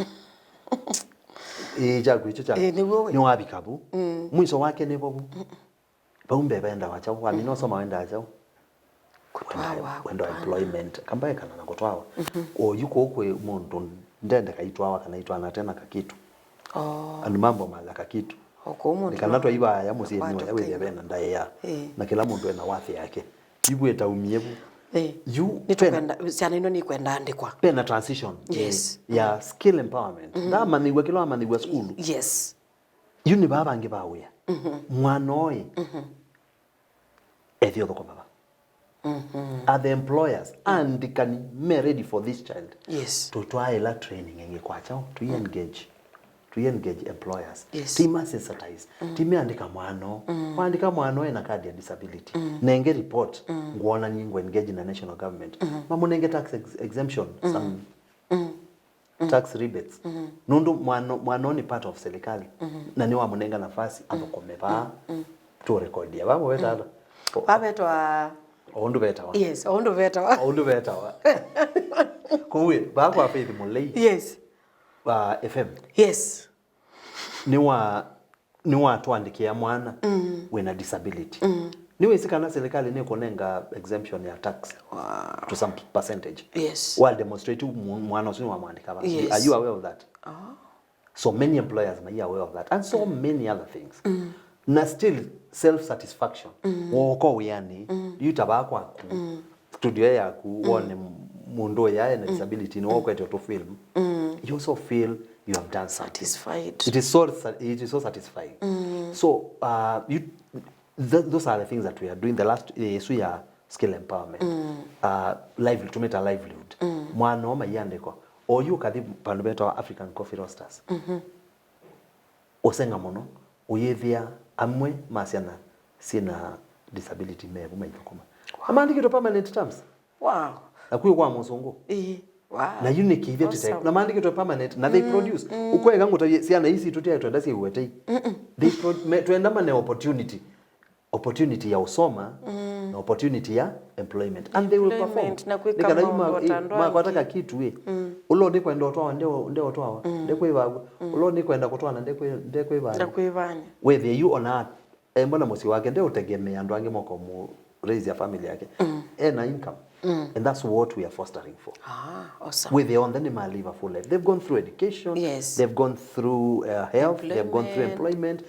Ĩĩ, kyaku icho kyaku. Ĩĩ, nĩw'o we. Nĩwavika vu. Mm. Mwiso wake nĩvo vu. Mm. Vau mbee vendawa kyaũ? Wamina, mm, ũsoma wendaa kyaũ? Kũtwawa, wendaa, wendaa kũtwawa. Employment. Kambae kana na kũtwawa. Mhm. Oyu kũu kwĩ mũndũ ndendeka itwawa kana itwana tena kakitu. Oh. Andũ mambo mala kakitu. O kũu mũndũ nĩ kana no twaivaya mũsyĩ nĩ waya wĩthĩa vena ndaĩa. Ĩĩ. Na kĩla mũndũ ena wathi yake. Yu vwĩtaumie vu. Ĩĩ. Yu nĩtũkwenda, syana ino nĩkwenda andĩkwa. Vena transition. Yes. Ya, mm, skill empowerment. Mm-hmm. Ndamanyĩw'a kĩla wamanyĩw'a sukulu. Yes. Yu nĩ vaa vangĩ va wĩa. Mm-hmm. Mwana ũyũ, mm-hmm, ethĩ ũthũkũma va? Mm-hmm. Are the employers, andĩkani me ready for this child? Yes. Tũtwaĩla training ĩngĩ kwa kyaũ? Tũi engage. Tũi engage employers. Yes. Tũi ma sensitize. Mm. Tũi meandĩka mwana ũũ. Mm. Waandĩka mwana ũũ ena card ya disability. Mm. Nenge report. Mm. Ngwona nyingo engage na national government. Mm-hmm. Mamũnenge tax ex-, exemption. Mm. Some, mm, tax rebates. Mm-hmm. Nũndũ mwana, mwana ũũ nĩ part of serikali. Mm-hmm. Na nĩwamũnenga nafasi, mm, athũkũme vaa. Mm. Tũrekodia. Vaa mũveta ata? Vaa vetwa, o ũndũ vetawa. Yes, o ũndũ vetawa. O ũndũ vetawa. Kũu ĩ, vaa kwa Faith Mũlei. Yes. Wa F M. Yes. Nĩwa, nĩwatũandĩkĩa mwana, mm, wĩna disability. Mm. Nĩwĩsĩ kana serikali nĩkũnenga exemption ya tax, wow, to some percentage? Yes. Wa demonstrate mu-, mwana ũsu nĩwamwandĩka va. Yes. Are you aware of that? Oh. So many employers mai aware of that and so, mm, many other things. Mm. Na still self satisfaction. Mm. Wooka wĩanĩ, mm, yu ta vaa kwaku, mm, studio yaku, mm, wone mũndũ ũya ena, mm, disability, nĩ, mm, wokwete ũtũ film. Mm. You also feel you have done something. Satisfied. It is so sa-, it is so satisfying. Mm. So, uh, you, th-, those are the things that we are doing. The last, eh, ĩsu ya skill empowerment. Mm. Uh, lively, tũmĩta livelihood. Mm. Mwana ũũ maiandĩkwa. Oyu ũkathi vandũ vetawa African Coffee Roasters. Mhm. Ũsenga mũno, ũyĩthĩa amwe ma syana syĩna disability mevu maithũkũma. Wow. Na maandĩkĩtwe permanent terms. Wow. Na kwĩ kwa mũsũngũ. Ĩĩ. Wow. Na yu nĩ kĩithya tĩte. Awesome. Na maandĩkĩtwe permanent, na they, mm, produce. Mm. Ũkweka ngũtavye syana isi tũtyaĩ twenda syĩw'e tei. Mm-mm. They pro-, me, twenda mane opportunity. Opportunity ya ũsoma, mm, na opportunity ya employment. And they will perform. Employment, na kwĩka, nĩ kana yu ma-, maũndũ ata, eh, andũ makwata angĩ, kakitu ĩ. Mm. Ũla ũnĩkwenda ũtwawa, nde-, ndeũtwawa, mm, ndekwĩvaw'a. Mm. Ũla ũnĩkwenda kũtwana, ndekwĩ-, ndekwĩvany'a. Ndekwĩvany'a. Wĩthĩe yu ona embona mũsyĩ wake, ndeũtegemea andũ angĩ moka mũ-, raise ya family yake, ena income. And that's what we are fostering for. Ah, awesome. Wĩthĩa onthe nĩma live a full life. They've gone through education, yes, they've gone through uh, health, they've gone through employment.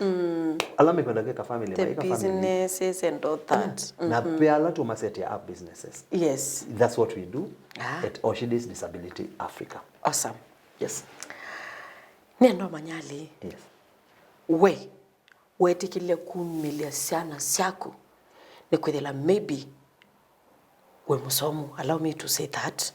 Ala mekwenda keka family, the maika family, businesses and all that. Na pe ala tũmasetia up businesses. Yes. That's what we do at Oshidi's Disability Africa. Awesome. Yes. Nĩenda ũmanya Lee. Yes. We, weetĩkĩlile kumĩlya syana syaku nĩ kwĩthĩla maybe wĩ mũsomu, allow me to say that,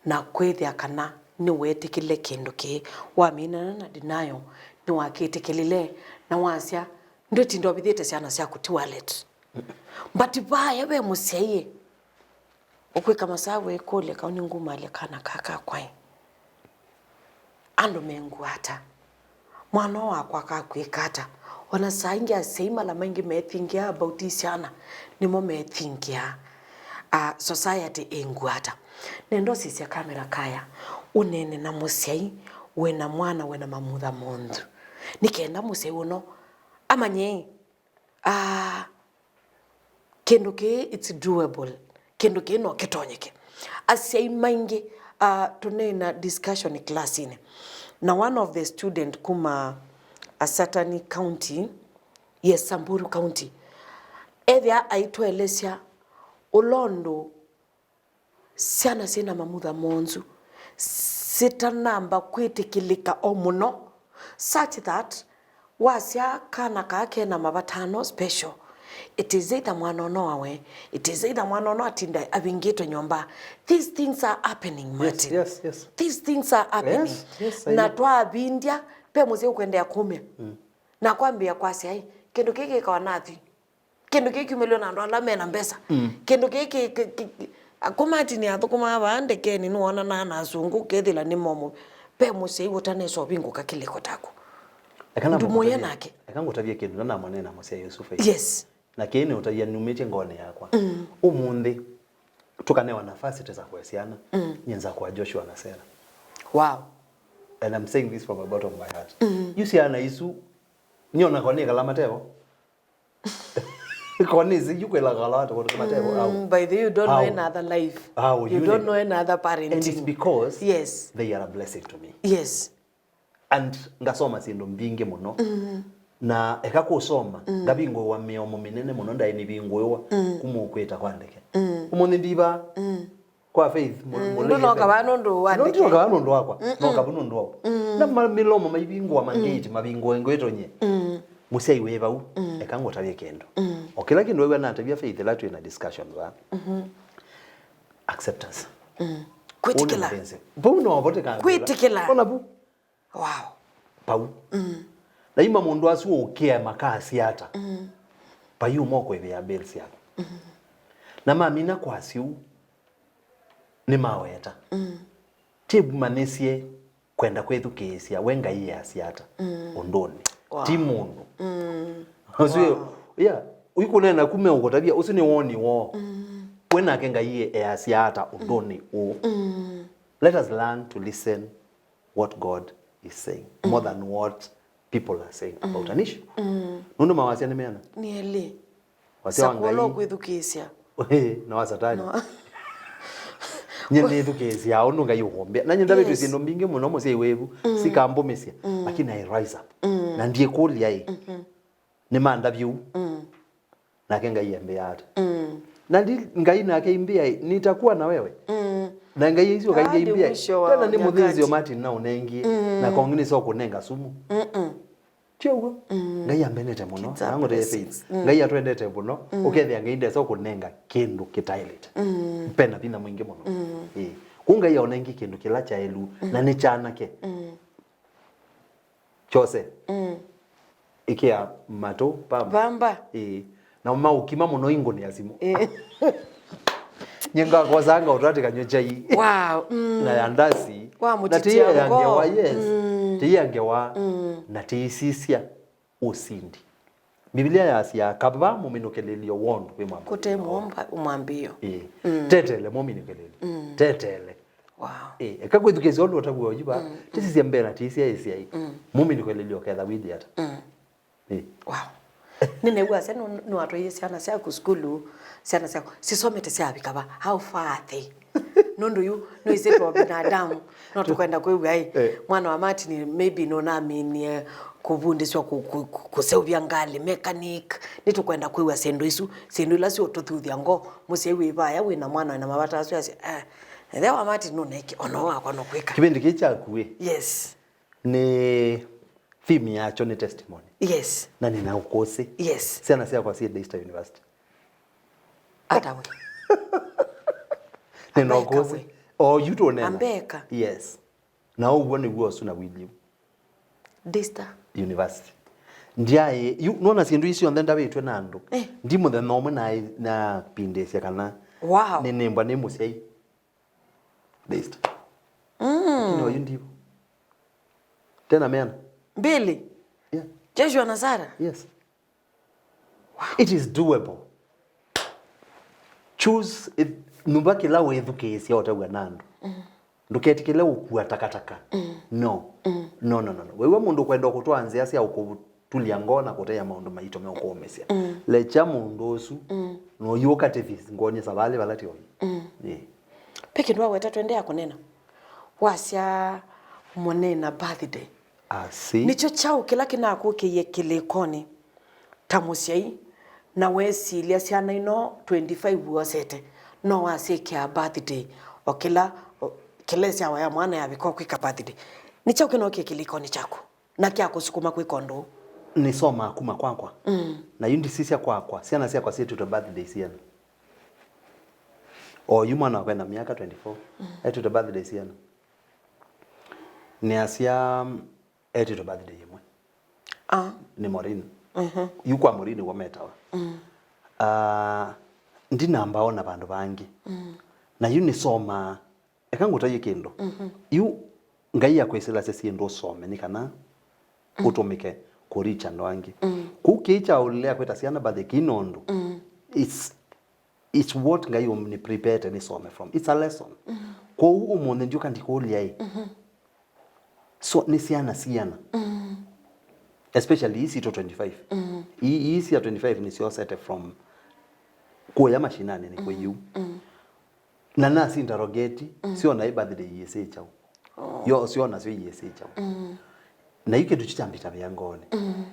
na kwĩthĩa kana nĩweetĩkĩlile kĩndũ kĩĩ, waminana na denial, nĩwakĩtĩkĩlile, na wasya, "Ndwĩtinda ũvithĩte syana syaku, ti wallet." But vaya ve mũsyai ũkwĩka masaa wĩkũlya, "Kaũ nĩngumalya kana aka kakwa ĩ? Andũ mengw'a ata? Mwana ũũ wakwa akakwĩka ata?" O na saa ingĩ asyai mala maingĩ methingĩaa about syana, nĩmo methingĩaa, ah, society ĩngw'a ata. Nenda ũsisya kamera kaya, ũneene na mũsyai wĩna mwana wĩna mamutha monthu, nĩ kenda mũsyai ũno amanye, ah, kĩndũ kĩĩ, it's doable. Kĩndũ kĩĩ no kĩtonyeke. Asyai maingĩ, ah, tũneena discussion class-inĩ na one of the student kuma Asatani County, yes, Samburu County, ethĩa aitũelesya ũla ũndũ syana syĩna mamutha monthu sitanamba kwĩtĩkĩlĩka o mũno, such that wasya kana kaa kena mavata ano special, it is either mwana ũno awe, it is either mwana ũno atinda avingĩtwe nyũmba. These things are happening, Martin. Yes, yes. These things are happening. Yes, yes, I know. Na twavindya, ve mũsyai ũkwendeea kumya na kwambĩĩa kwasya, "Ai, kĩndũ kĩĩ kĩkawa nathi." Kĩndũ kĩĩ kiumĩlw'e na andũ ala mena mbesa. Kĩndũ kĩĩ kĩ, kĩ, kĩ, kĩ, akũmatini athũkũmaa vaa ndekenĩ nĩwonanaa na asũngũ ũkethĩla nĩ momũ. Ve mũsyai ũtanesa ũvingũka kĩlĩko taku. Eka ndũmũya namũtavye, nake. Eka ngũtavye kĩndũ, na namũneena mũsyai ũsu faith. Yes. Na kĩĩ nĩ ũtavya numĩtye ngoonĩ yakwa. Ũmũnthĩ, tũkanewa nafasi tesa kũe syana, nyie nza kũa Joshua na Sarah. Wow. And I'm saying this from the bottom of my heart. Yu syana isu, nyie onakwa nĩkala matevo. Konisi, yu kwĩla kala watu kwa matevo, au. Mm, by the way, you don't know another life. How you don't know another parenting. And it's because, yes, they are a blessing to me. Yes. And ngasoma syĩndũ mbingĩ mũno. Na eka kũsoma, ngavingũĩwa mĩomo mĩnene mũno ndaĩ nĩvingũĩwa kuma ũkwĩta kwa ndeke. Ũmũnthĩ ndiva kwa Faith, mũ-, mm, mũlei ndũnoka vaa nũndũ wa ndeke. Ndũnoka vaa nũndũ wakwa, noka vu nũndũ wau. Na ma-, mĩlomo maivingũa, mangĩiti mavingũe ngwĩto nye. Mũsyai wĩ vau, eka ngũtavye kĩndũ. O kĩla kĩndũ wew'a natavya Faith ĩla twĩ na discussion vaa. Acceptance. Kwĩtĩkĩla. Vau no avote kambĩla. Kwĩtĩkĩla. Ona vu. Wow. Pau. Naima mũndũ asu ũkĩa makasya ata? Vai ũma ũkũĩvĩa bills yaku. Na mamina kwasya ũu, nĩmaweta. Tĩmanyĩsye kwenda kwĩthukĩĩsya we Ngai easya ata ũndũnĩ. Wow. Ti mũndũ. Ũsu, wow, yeah, ũikũneena kuma ũkũtavya, ũsu nĩ woni woo. We nake Ngai easya ata ũndũnĩ ũũ? Let us learn to listen what God is saying more than what people are saying about an issue. Nũndũ mawasya nĩ meana. Nĩ elĩ. Wasya wa Ngai. Sakuola kwĩthukĩĩsya. Na wa Satani. No. Nye nĩthukĩĩsya ũndũ Ngai ũkũmbĩa. Na nye ndavĩtwe, yes, syĩndũ mbingĩ mũno mũsyai wĩvu sikambũmĩsya. Lakini I rise up. Na ndiĩkũlya ĩ. Nĩmandavye ũu. Nake Ngai ambĩa ata? Na ndi, Ngai nake imbĩa, "Nitakuwa na wewe." Na Ngai icio kaingĩ imbĩa, "Tena nĩ mũthĩnzĩo Martin na ũnengie, na kongi nĩsokũnenga sumu." Ti ũguo? Ngai ambenete mũno, na ngũtee Faith. Ngai atwendete mũno, ũkethĩa Ngai ndesa kũnenga kĩndũ kĩtaĩlĩte. Pena vinya mwingĩ mũno. Ĩĩ. Kũ Ngai aũnengi kĩndũ kĩla kyaĩlu, na nĩ kyanake. Kyose. Ĩkĩa matũ pamba. Pamba. Ĩĩ. Na maũkima mũno ingũnĩa simũ. Ĩĩ. Nye ngakosaa ngaũtwatĩka nywe chai. Wow. Na ya ndasi. Wa mũtitia ngoo. Na tĩĩ ya ngewa, yes. Tĩĩ ya ngewa. Na tĩĩsisya ũsindi. Mbivilia yasya, "Kava mũminũkĩlĩlyo wondũ wĩ mwambĩlĩlyo." Kũte mũomba mwambĩĩo. Ĩĩ. Tetele mũminũkĩlĩlyo. Tetele. Wow. Ĩĩ, eka kwĩthukĩĩsya ũndũ ũtavw'a ũyu va, tĩsisya mbee na tĩisya ĩsyai. Mũminũkĩlĩlyo ũketha wĩthi ata? Ĩĩ. Wow. Nĩnew'a ase nũ- nũatwaie syana syaku sukulu, syana syaku sisomete syavika va? How far are they? Nũndũ yu nũĩsĩ twa binadamu no tũkwenda kwĩw'a ĩ, eh, mwana wa Martin maybe nũnaminie kũvundĩswa kũ- kũ- kũ- kũseũvya ngalĩ, mechanic. Nĩtũkwenda kwĩw'a syĩndũ isu, syĩndũ ila siũtũthuthya ngoo. Mũsyai wĩ vaya wĩ na mwana wĩ na mavata asu asya, eh, ethĩa wa Martin nũneekie, ona wakwa nũkwĩka. Kĩvĩndĩ kĩĩ kyaku ĩ, yes, nĩ theme yakyo nĩ testimony. Yes. Na nĩna ũkũsĩ. Yes. Syana syakwa syĩ Daystar University. Ata we? Nĩna ũkũsĩ. O yu tũneena. Ambeka. Yes. Na ũw'o nĩw'o ũsu na William. Daystar University. Ndyaĩ, yu, nona syĩndũ ii syonthe ndavĩtwe na andũ. Eh. Ndi mũthenya ũmwe na, napindĩsya kana, wow, nĩnĩmbwa nĩ mũsyai. Daystar. Mm. Lakini oyu ndivo. Tena meana. Mbili. Yeah. Joshua na Sarah. Yes. It is doable. Choose it, nyuva kĩla wĩthukĩĩsya ũtew'a na andũ. Mm. Ndũketĩkĩle ũkua takataka. Mm. No. Mm. No, no, no, no. Wĩw'a mũndũ ũkwenda kũtwaa nzĩa sya ũkũtulya ngoo na kũteea maũndũ maito meũkũũmĩsya. Mm. Lekya mũndũ ũsu, mm, na ũyũka tĩvi ngonyesa valĩ vala ti oyu. Mm. Ĩĩ. Pe kĩndũ waweta twendea kũnena. Wasya mũnena birthday. Asi. Nĩkyo kyaũ kĩla kĩnakũkĩie kĩlĩkonĩ ta mũsyai, na wesilya syana ino twenty-five wosete, no wasyĩkĩa birthday, o kĩla, o, kĩla ĩsyawa ya mwana yavika o kwĩka birthday? Nĩ kyaũ kĩnokie kĩlĩkonĩ kyaku na kyakũsukuma kwĩka ũndũ ũũ? Nĩsomaa kuma kwakwa. Mm. Na yu ndisisya kwakwa, syana syakwa syĩtĩtwe birthday syana. O yu mwana wakwa ena myaka twenty-four, mm, etĩtwe birthday syana. Nĩasya, etĩtwe birthday ĩmwe. Ah. Nĩ Maureen. Mhm. Yu kwa Maureen nĩw'o metawa. Mm. Ah, ndinamba ona vandũ vangĩ. Mm. Na yu nĩsomaa, eka ngũtaie kĩndũ. Mhm. Yu Ngai akwĩsĩlasya syĩndũ ũsome nĩ kana, mm, ũtũmĩke kũricha andũ angĩ. Mm. Kũu kĩĩ kya ũlea kwĩta syana birthday kĩi nondũ. Mm. It's It's what Ngai ũmniprepared nisome from. It's a lesson. Mm. Kwoou ũmũnthĩ ndyũka ndikũlya ĩ. Mhm. So, nĩ syana siana. Mm. Especially ii sitũ twenty-five. Mm. Ii, ii sya twenty-five nĩsyosete from kũya mashinani nĩ kwĩ yu. Mm. Na nasi interrogate, mm, syona ĩ birthday yĩsĩ kyaũ. Oh. Yo, syona syo yĩsĩ kyaũ. Mm. Na yu kĩndũ kyu kyambĩta vĩa ngoonĩ. Mm.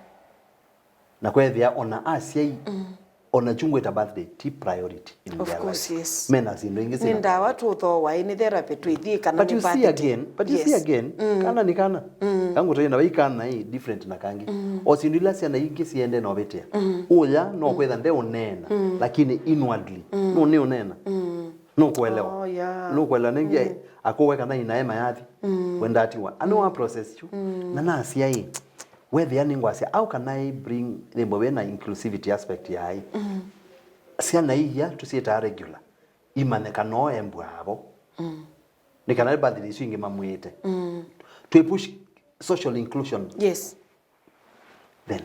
Na kwethĩa ona asyai, mm, ona kyu ngwĩta birthday ti priority in their life. Of course, yes. Mena syĩndũ ingĩ syĩ na ndawa tũthooa, ĩ nĩ therapy twĩthiĩ kana nĩ birthday. But you see again, but you see again, mm, kana nĩ kana. Mm. Kangũtũie na vai kana ĩ different na kangĩ. Mm. O syĩndũ ila syana ingĩ siende na ũvĩtĩa. Mm. Ũya no kwĩtha nde ũneena, mm, lakini inwardly, mm, no nĩ ũneena. Mm. Nũkũelewa. Oh, yeah. Nũkũelewa nĩngĩ, mm, akũwe kana inae mayathi. Mm. Wenda atiwa. Ano wa process yu. Mm. Na nasya ĩ, wethĩa nĩ ngwasya, how can I bring, nĩmbo wĩ na inclusivity aspect ya ĩ. Mm. Syana iya tũsyĩtaa regular. Imanye kana o embwa avo. Mm. Nĩ kana birthday isu ingĩ mamwĩte. Mm. Twĩ push social inclusion. Yes. Then,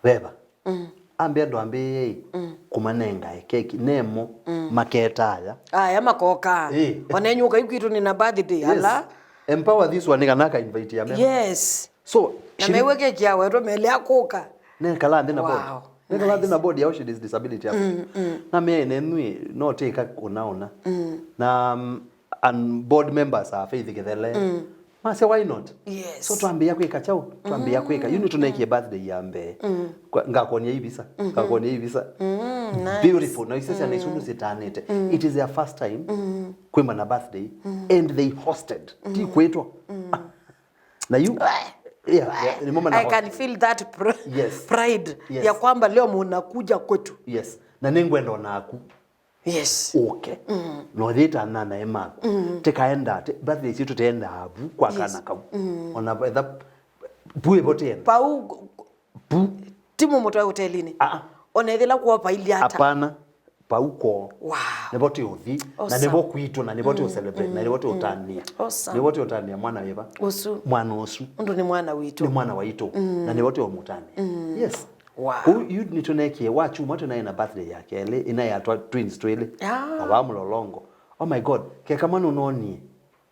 veva. Mm. Ambe andũ ambĩĩe ĩ, mm, kũmanengae keki, nemo, mm, maketaya. Aya makoka. Ĩ. Ona enyũka yu kwitũ nĩ na birthday, yes, ala. Empower this one, kana aka invite ya mema. Yes. So, na shiri- mew'e keki ya wetwa mele akũka. Nekala nthĩ na board. Wow. Nekala nthĩ na board ya Ocean Disability Africa. Mm, mm. Na mea ene nui, no tĩka kũna ũna. Mm. Na, um, and board members are Faith Kithele. Mm. Masya, why not? Yes. So twambĩĩa kwĩka kyaũ? Twambĩĩa kwĩka. Yu nĩtũneekie birthday ya mbee. Mm. Kwa- ngakonia ivisa. Mhm. Ngakonia ivisa. Mm, nice. Beautiful. Na isu syana isu nĩsitanĩte. Mm. It is their first time, mm, kwĩmba na birthday. Mm. And they hosted. Ti kwĩtwa. Mm. Ah. Na yu, yeah, yeah, nĩ mama na I can feel that pr- yes, pride, yes, ya kwamba leo munakuja kwetu. Yes. Na nĩngwenda onaku. Yes. Ũke. Mm. Na ũthĩta nanae maku. Mm. Tĩkaenda, tĩ- birthday sitũ tũteendaa vu kwa, yes, kana kau. Mm. Ona etha vu ĩvo tĩenda. Pau vu. Ti mũmũtwae hotelinĩ. Ah, ah. Ona ethĩla kuo vailye ata. Hapana. Pau kwoo. Wow. Nĩvo tũũthi. Na awesome, nĩvo kwitũ, na nĩvo tũũ celebrate, na nĩvo tũũtanĩa. Awesome. Nĩvo tũũtanĩa mwana wĩva? Ũsu. Mwana ũsu. Ũndũ nĩ mwana witũ. Nĩ mwana waitũ. Mm. Na nĩvo tũũmũtanĩa. Mm. Yes. Wow. Kũu yu nĩtũneekie, wa kyumwa tũnaĩ na birthday ya kelĩ, ĩnaĩ ya twa- twins twĩlĩ. Ah. Ava mũlolongo. Oh my God, keka mwana ũnonie.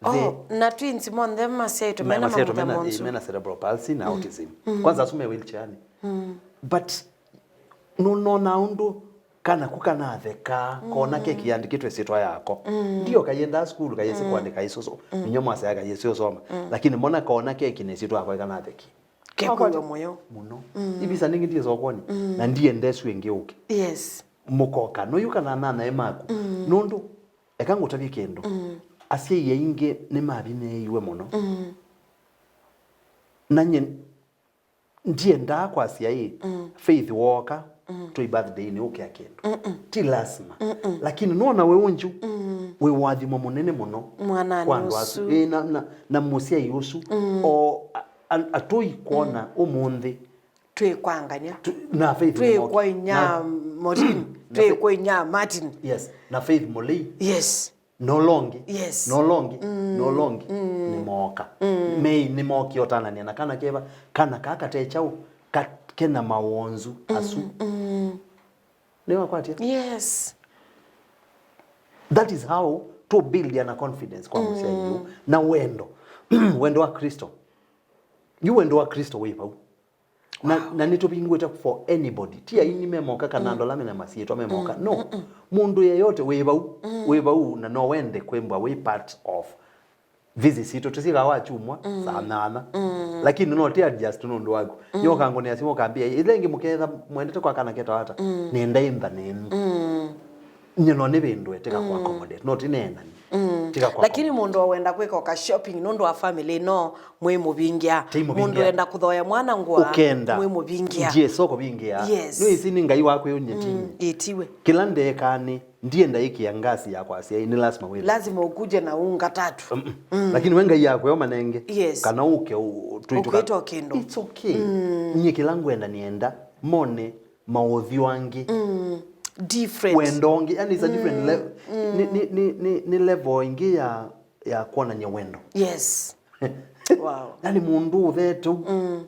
Oh, na twins monthe masyaĩtwe mena maũndũ mena, mena cerebral palsy na autism. Mm. Kwanza asu me wheelchairnĩ. But nũnona ũndũ kana ku kanatheka, kona keki yandĩkĩtwe ĩsyĩtwa yako. Ndio kayendaa sukulu, kayĩsĩ kũandĩka ĩsũsũ. Inyuĩ mwasaya kayĩsĩ ũsoma. Lakini mona kona keki na ĩsyĩtwa yako ĩkanatheki. Kekũiwa mũyo. Mũno. Ivisa nĩngĩ ndiĩ sokoni. Na ndiendesw'e ĩngĩ ũke. Yes. Mũkoka. Nũyũ kana nanae maku. Nũndũ, eka ngũtavye kĩndũ. Asyai aingĩ nĩmavinĩĩiwe mũno. Na nyie ndiendaa kwasya ĩ, Faith wooka, twĩ birthday-inĩ ũkĩa kĩndũ. Ti lasima. Lakini nona we ũngyu, wĩ wathimo mũnene mũno. Mwananĩ kwa andũ asu. Ũsu. Ĩ, na, na, na mũsyai ũsu. O, a, a, atũi kwona ũmũnthĩ. Twĩ kwa Ngania. Tu-, na Faith twĩ nĩmoki. Kwa inya na Morin. Na twĩ Fa-, kwa inya Martin. Yes. Na Faith Mũlei. Yes. Nolongi. Yes. Nolongi. Nolongi. Nĩmooka. Mei nĩmokie ũtanania na kana keva, kana kaa kate kyaũ, ka-, kena mawonzu asu. Nĩwakwatya? Yes. That is how to build ana confidence kwa mũsyai yu. Na wendo. Wendo wa Kristo. Yu wendo wa Kristo wĩ vau. Na, na nĩtũvingũĩte for anybody. Ti aini memoka kana andũ ala mena masyĩtwa memoka. No. Mũndũ yeyote wĩ vau, wĩ vau na no wende kwĩmbwa wĩ part of visit sitũ. Tũsyĩkaa wa kyumwa saa nyanya. Lakini no ti adjust nũndũ waku. Yoka ngũnĩa simũ ũkambia, "Ĩla ĩngĩ mũketha mwendete kwa kana ketawa ata?" Nenda ĩntha nenyu. Nyie no nĩvĩndũe, tika kũ accommodate, no ti neenani. Tika kũ accommodate. Lakini mũndũ wenda kwĩka ũka shopping nũndũ wa family no mwĩmũvingĩa. Tĩimũvingĩa. Mũndũ wenda kũthoya mwana ngũa, ũkenda. Mwĩmũvingĩa. Ndiesa kũvingĩa. Yes. Nĩwĩsĩ nĩ Ngai waku ũnyie tinyi. Ĩtiwe. Kĩla ndekaa nĩ, ndienda ĩkĩa ngasi yakwa asyai, nĩ lazima wĩthĩe. Lazima ũkuje na unga tatu. Lakini we Ngai yakwe ũmanenge. Yes. Kana ũke ũ-, twĩtũka. Ũkwĩtwa kĩndũ. It's okay. Nyie kĩla ngwenda nĩenda mone maũthyũ angĩ. Different. Wendo ũngĩ, yani it's a different level. Nĩ, nĩ, nĩ, nĩ, nĩ level ĩngĩ ya, ya kwonany'a wendo. Yes. Wow. Yani mũndũ ũthete ũu,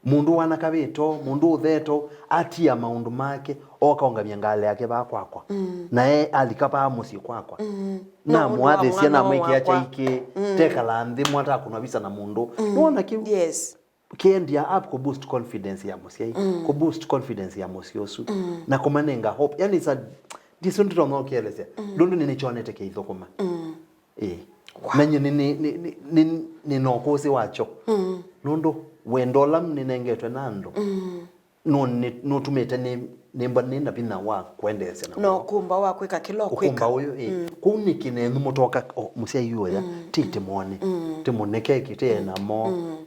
mũndũ wana kavĩto, mũndũ ũthete ũu, atia maũndũ make, oka ũngamya ngalĩ yake vaa kwakwa. Nae alika vaa mũsyĩ kwakwa. Namwathĩsya, namwĩkĩa kyaĩ kĩ, tekala nthĩ, mwatakunwa visa na mũndũ. Nĩwona kĩu? Yes. Kĩendia up kũ boost confidence ya mũsyai, kũ boost confidence ya mũsyĩ ũsu, na kũmanenga hope. Yani, it's a, ndisu nditonya ũkĩelesya. Ndũndũ nĩnĩkyonete kĩithũkũma. Ĩĩ. Wow. Na nyie nĩ, nĩ, nĩ, nĩ, nĩ, nĩ na ũkũsĩ wakyo. Nũndũ wendo ũla nĩnengetwe na andũ, nũ-, nĩ, nũtumĩte nĩ, nĩmba nĩ na vinya wa kwendeesya na no mũyo. Ũkũmba wa kwĩka kĩla ũkwĩka. Ũkũmba ũyũ, ĩĩ. Kũu nĩkĩ nenyu mũtoka, o, mũsyai ũya, ti tĩmwone, tĩmũne keki, tĩe namo.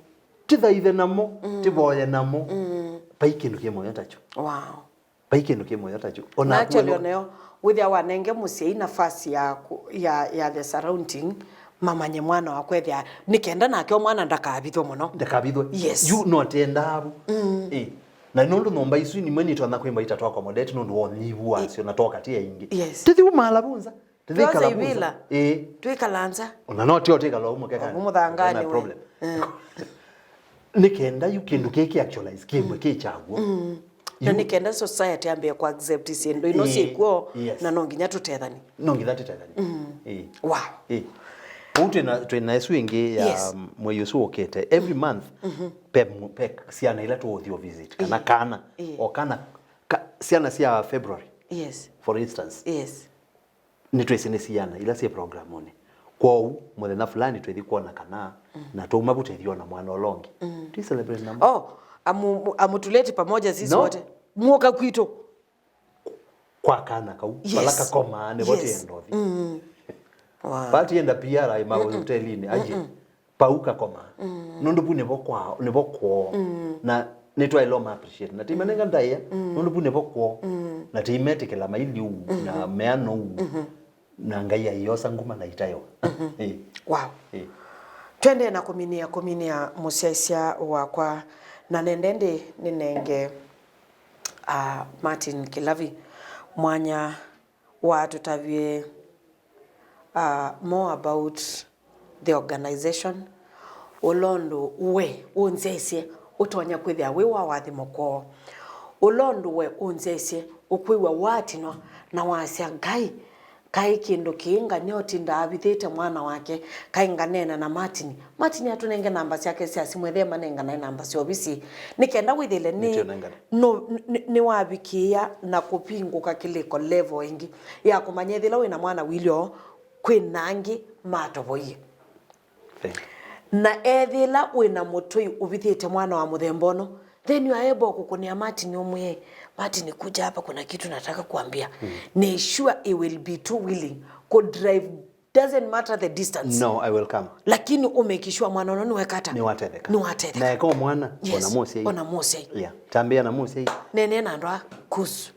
Tithaithe namo, tivoye namo. Vai kĩndũ kĩ mũyo takyo. Wow. Vai kĩndũ kĩ mũyo takyo. Ona actually, onayo, wĩthĩa wanenge mũsyai nafasi ya ku-, ya, ya the surrounding, mamanye mwana wakwa ethĩa, nĩ kenda nake o mwana ndakavithwe mũno. Ndakavithwe. Yes. Yu no tendaa vu. Eh. Na nũndũ nyũmba isu nimwe nitonya kwĩmba itatoa accommodate nũndũ wa ũnyivu wasyo na toka ti aingĩ. Yes. Tũthi umaala vunza. Tũthi twĩkala vunza. Ĩĩ. Twĩkala nza. Ona no tio twĩkala ũmwe kekana. Ũmwe mũthanganĩ we. Problem. Eh. Nĩ kenda yu kĩndũ kĩĩ kĩ actualize, kĩmwe kĩ kyaw'o. Na nĩ kenda society yambĩe kũ accept syĩndũ ino syĩkw'o, yes, na no nginya tũtethanie. No nginya tũtethanie. Ĩĩ. Wow. Ĩĩ. Kũu twĩ na, twĩ na ĩsu ĩngĩ ya, yes, mwei ũsu ũkĩte. Every month, pe mu-, pe syana ila tũũthi visit, kana kana, o kana, ka, syana sya February, yes, for instance. Yes. Nĩtwĩsĩ nĩ syana ila syĩ programunĩ. Kwoou, mũthenya fulani twĩthi kwona kana, na twauma vu twĩthi ona mwana ũla ũngĩ. Twi celebrate namo. Oh, amu-, amutuleti pamoja sisi wote. No. Mwoka kwitũ. Kwa kana kau, yes, vala kakomaa, nĩvo, yes, tĩenda ũthi. Wow. Vala tĩenda P R, ĩ mahotelinĩ, aje. Pau kakoma. Nũndũ vu nĩvo kwao, nĩvo kwoo. Na nĩtwaĩle ũma appreciate. Na tĩimanenga ndaĩa, nũndũ vu nĩvo kwoo. Na tĩimetĩkĩla maithi ũu, na meana ũu. Na Ngai aiosa nguma na itaewa. Ĩĩ. Wow. Ĩĩ. Twendee na kũminĩa, kũminĩa mũsyaĩsya wakwa, na nende ndĩ nĩnenge, ah, Martin Kilavi mwanya wa tũtavye, uh, more about the organization, ũla ũndũ we ũnzesye ũtonya kwĩthĩa wĩ wa wathimo kwoo, ũla ũndũ we ũnzesye ũkwĩw'a watinwa na wasya, Ngai, Kaĩ kĩndũ kĩĩ Ngania ũtindaa avithĩte mwana wake, kaĩ nganeena na Martin. Martin atũnenge namba syake sya simũ, ethĩe manenganae namba sya ovisi. Nĩ kenda wĩthĩle nĩ, nĩtũnengane. No, nĩ, nĩwavikĩĩa na kũvingũka kĩlĩko level ĩngĩ ya kũmanya ethĩla wĩna mwana wĩlyo, kwĩna angĩ matovoie. Thank you. Na ethĩla wĩna mũtũi ũvithĩte mwana wa mũthemba ũno, then you are able kũkũnĩa Martin ũmwĩe, "Martin, kuja hapa, kuna kitu nataka kuambia." Mm. Nĩ sure he will be too willing kũ drive, doesn't matter the distance. No, I will come. Lakini ũmake sure mwana ũno nĩwekata. Nĩwatetheka. Nĩwatetheka. Na eka mwana, yes, ona mũsyai. Ona mũsyai. Yeah. Tambĩa na mũsyai. Nene na andũ a kuhusu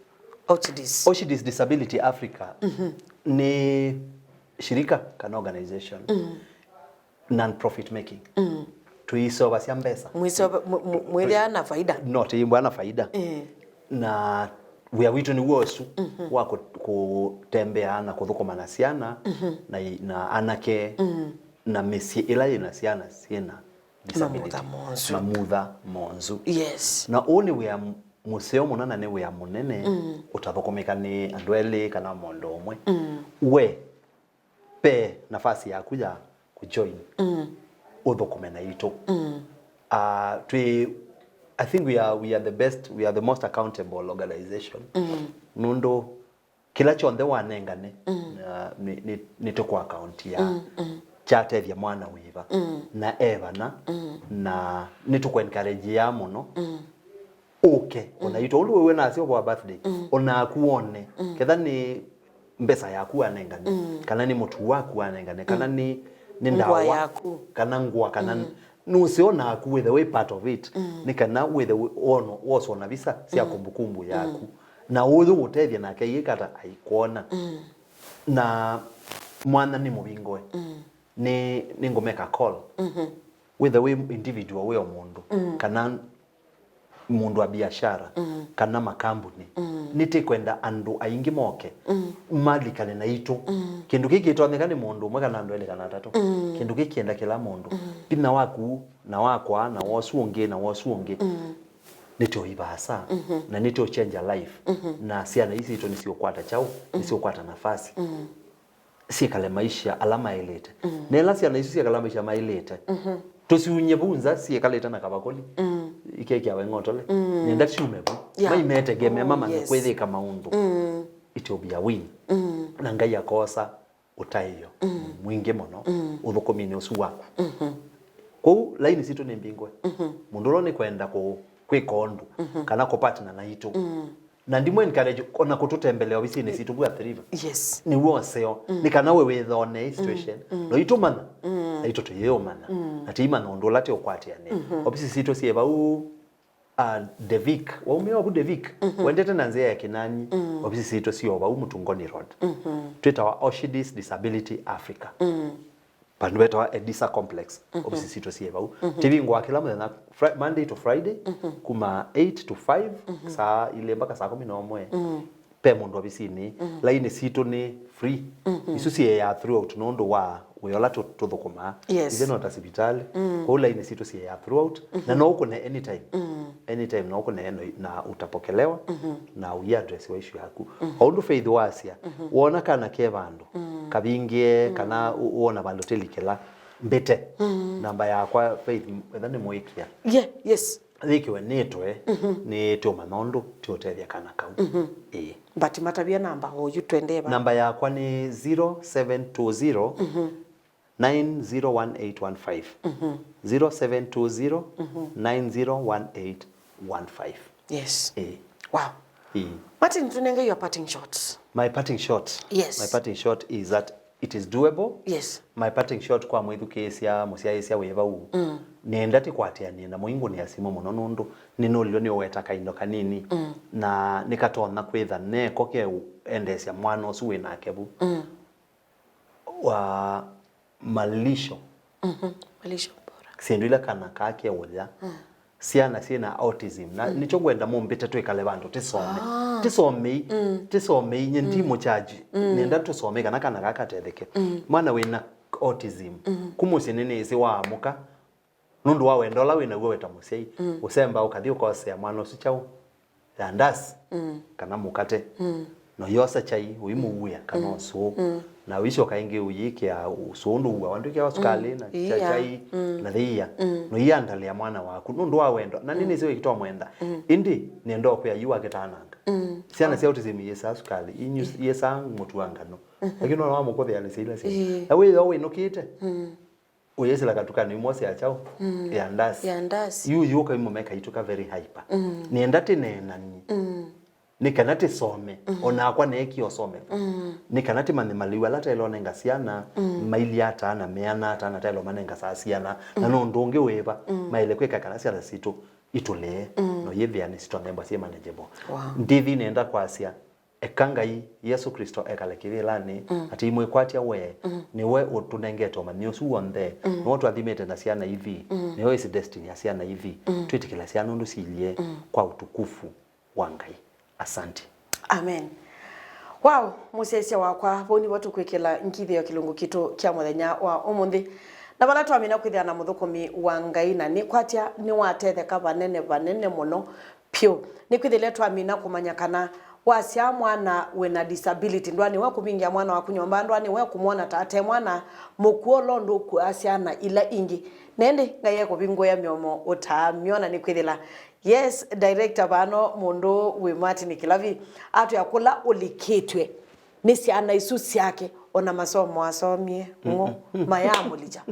Orchidis. Orchidis Disability Africa, mhm, nĩ shirika kana organization, mm, non-profit making. Mm. Tũisovasya mbesa. Mwĩsova-, mw-, mw-, mwĩthĩa na faida. No, tũimbwa na faida. Eh. Na wĩa witũ nĩw'o ũsu, mhm, wa kũ-, kũtembea na kũthũkũma na syana, mhm, na i-, na anake, mm, na mĩsyĩ ĩla yĩna syana syĩna disability. Mamutha monzu. Mamutha monzu. Yes. Na ũũ nĩ wĩa m-, mũseo mũno na nĩ wĩa mũnene, mm, ũtathũkũmĩka nĩ andũ elĩ kana mũndũ ũmwe. Mm. We, pe nafasi yaku ya kũjoin, mm, ũthũkũme naitũ. Mm. Ah, twĩ, I think we are, we are the best, we are the most accountable organization. Mm. Nũndũ kĩla kyonthe wanengane, mm, na nĩ, nĩ, nĩtũkũ account ya, mm, mm, kyatethya mwana wĩva, mm, na evana, mm, na nĩtũkũ encourage ya mũno, mm, ũke, mm, onaitũ ũndũ wĩwe nasyo kwa birthday, mm, onaku wone, mm, ketha nĩ mbesa yaku wanengane, mm, kana nĩ mũtu waku wanengane, kana, mm, nĩ, nĩ ngũa ndawa yaku, kana ngũa, kana, mm, nũseo naku wĩthe wĩ part of it, mm, nĩ kana wĩthe wĩ-, wono, woswa na visa sya, mm, kumbukumbu yaku. Mm. Na ũyũ ũtethya nake yĩkata aikwona. Mm. Na mwana nĩ mũvingoe. Mm. Nĩ, nĩ ngũmeka call. Mm-hmm. Wĩthe wĩ individual, wĩ o mũndũ. Mm. Kana mũndũ wa biashara, mm, kana makambuni. Mm. Nĩtĩkwenda andũ aingĩ moke, mm, malikane naitũ. Mm. Kĩndũ kĩĩ kĩtonyeka nĩ mũndũ ũmwe kana andũ elĩ kana atatũ. Mm. Kĩndũ kĩĩ kĩenda kĩla mũndũ. Mm. Vinya waku, na wakwa, na wosu ũngĩ, na wosu ũngĩ. Mm. Nĩtũivaasa, mm-hmm, na nĩtũchenja life. Mm-hmm. Na syana ii sitũ nĩsiũkwata kyaũ, mm, nĩsiũkwata nafasi. Mm. Syĩkale maisha ala maĩlĩte. Mm. Na ĩla syana isu syĩkala maisha maĩlĩte, mhm, tũsiunye vau nza syĩkalĩte na kavakũli, mm, ikekĩawa ing'otole. Mm. Nenda syume vu. Yeah. Maimetegemea, oh, mamanye, yes, kwĩyĩka maũndũ. Mm. It will be a win. Mm. Na Ngai akosa ũtaĩo, mm, mwingĩ mũno, mm, ũthũkũminĩ ũsu waku. Mhm. Kwoou laini sitũ nĩ mbingũe. Mhm. Mũndũ ũla nĩkwenda kũ-, kwĩka ũndũ, mhm, kana kũpartner naitũ. Mm. Na ndimũ encourage ona kũtũtembelea ovisinĩ sitũ vu Athi River. Yes. Nĩw'o ũseo. Mm. Nĩ kana we wĩthonee, mm, situation. Mm. No itũmanya. Mm. Na itũ tũyĩũmanya. Mm. Na tĩimanya ũndũ ũla tĩũkwatĩanĩa. Mm-hmm. Ovisi sitũ syĩ vau, uh, Devic. Waumĩa ovu Devic. Mm-hmm. Wendete na nzĩa ya Kĩnani. Mm. Ovisi sitũ syĩ o vau Mũtungoni Road. Mm-hmm. Twĩtawa Orchidis Disability Africa. Mm. Vandũ vetawa Edisa Complex, mhm, ovisi sitũ syĩ vau. Mhm. Tĩvingũaa kĩla mũthenya, Fri-, Monday to Friday, mhm, kuma eight to five, mhm, saa ilĩ mpaka saa kũmi na ũmwe. Mhm. Pe mũndũ ovisinĩ, mhm, laini sitũ nĩ free. Mhm. Isu syĩeaa throughout nũndũ wa wĩa ũla tũ-, tũthũkũmaa. Yes. Ithe no ta sivitalĩ, mhm, kwoou laini sitũ syĩeaa throughout, mhm, na no ũkũne anytime. Mhm. Anytime no ũkũne na, na utapokelewa, mhm, na ũiaddressiwa issue yaku. Mhm. O ũndũ Faith wasya, mhm, wona kana ke vandũ, mm, kavingĩe, mm, kana u-, wona vandũ tĩlikĩla, mbĩte. Mm. Namba yakwa, Faith, etha nĩmũĩkĩa. Yeah, yes. Yĩkĩwe nĩtwe, mhm, nĩtũmanya ũndũ tũũtethya kana kau. Mhm. Ĩĩ. But matavya namba oyu twendee va. Namba yakwa nĩ zero seven two zero, mhm, nine zero one eight one five. Mhm. Zero seven two zero, mhm, nine zero one eight one five. Yes. Ĩĩ. Wow. Ĩĩ. Martin, tunenge your parting shot. My parting shot. Yes. My parting shot is that it is doable. Yes. My parting shot kwa mwĩthukĩĩsya, mũsyaĩĩsya wĩ vau. Mm. Nĩenda tĩkwatĩanĩe na mũingũnĩa simũ mũno nũndũ nĩnũlilwe nĩ ũweta kaindo kanini. Mm. Na nĩkatonya kwĩtha neko keũendeesya mwana ũsu wĩ nake vu. Mm. Wa malisho. Mhm. Malisho bora. Syĩndũ ila kana kaa keũya. Mm. Syana syĩna autism. Na, mm, nĩkyo ngwenda mũmbĩte twĩkale vandũ tĩsome. Ah. Tĩsomei, mm, tĩsomei, nye, mm, ndi mũkyaji. Mm. Nenda tũsomei kana kana kaa katetheke. Mm. Mwana wĩna autism. Mm. Kumũsyĩ nĩnĩsĩ waamũka, nũndũ wa wendo ũla wĩ naw'o we ta mũsyai, mm, ũsemba ũkathi ũkosea mwana ũsu kyaũ? Yandasi, mm, kana mũkate. Mm. na ũyosa kyai ũimũuĩa kana ũsũũ, na ũicoka ĩngĩ ũyĩkĩa ũsũũ ndũuawa, ndwĩkĩawa sukalĩ na kya-, kyai na thĩia, na ũiandalĩa mwana waku nũndũ wa wendo, na nĩnĩsĩ wĩkĩtwa mwenda. Ĩndĩ nĩenda ũkwĩa yu wakĩtananga. Syana sya autism iyĩsaa sukalĩ, inyu iyĩsaa mũtu wa ngano. Lakini ona wamũkũthĩanĩsya ila syĩ. Na wĩthĩwa wĩnũkĩte, ũyĩsĩla katukanĩ imwe sya kyaũ? Ya ndasi. Ya ndasi. Yu, yu ũkaimũmeka ituka very hyper. Nĩenda tĩneenanie. Nĩ kana tĩsome. Onakwa neekie ũsomethwa. Nĩ kana tĩmanye malĩu ala taĩle ũnenga syana, mailyĩ ata na meana ata na taĩle ũmanengasaa syana. Na nũndũ ũngĩ wĩva, maĩle kwĩka kana syana sitũ itũlĩe. No yĩthĩa nĩ sitonyembwa syĩ manageable. Wow. Ndithi nenda kwasya, eka Ngai, Yesũ Klĩsto ekale kĩvĩlanĩ, atĩ imwĩkwatya we, nĩwe ũtũnengete ũmanyi ũsu w'onthe, nĩwe ũtũathimĩte na syana ithi, nĩwe wĩsĩ destiny ya syana ithi, twĩtĩkĩlasya nũndũ silyĩ kwa ũtukufu wa Ngai. Asante. Amen. Wow, mũsyaĩĩsya wakwa, vau nĩvo tũkwĩkĩla ngithĩo kĩlungu kitũ kya mũthenya wa ũmũnthĩ. Na vala twamina kwĩthĩa na mũthũkũmi wa Ngai na nĩkwatya nĩwatetheka vanene, vanene mũno, vyũ. Nĩkwĩthĩle twamina kũmanya kana wasyaa mwana wĩna disability, ndwanĩwe kũvingĩa mwana waku nyũmba, ndwanĩwe kũmwona ta ate mwana mũkw'ũ ũla ũndũ ũkw'aa syana ila ingĩ. Na ĩndĩ Ngai ekũvingũĩa mĩomo ũtaamyona nĩkwĩthĩla. Yes, director vano mũndũ wĩ Martin Kilavi atwĩa kũla ũlikĩtw'e nĩ syana isu syake, ona masomo asomie ng'o mayamũlikya.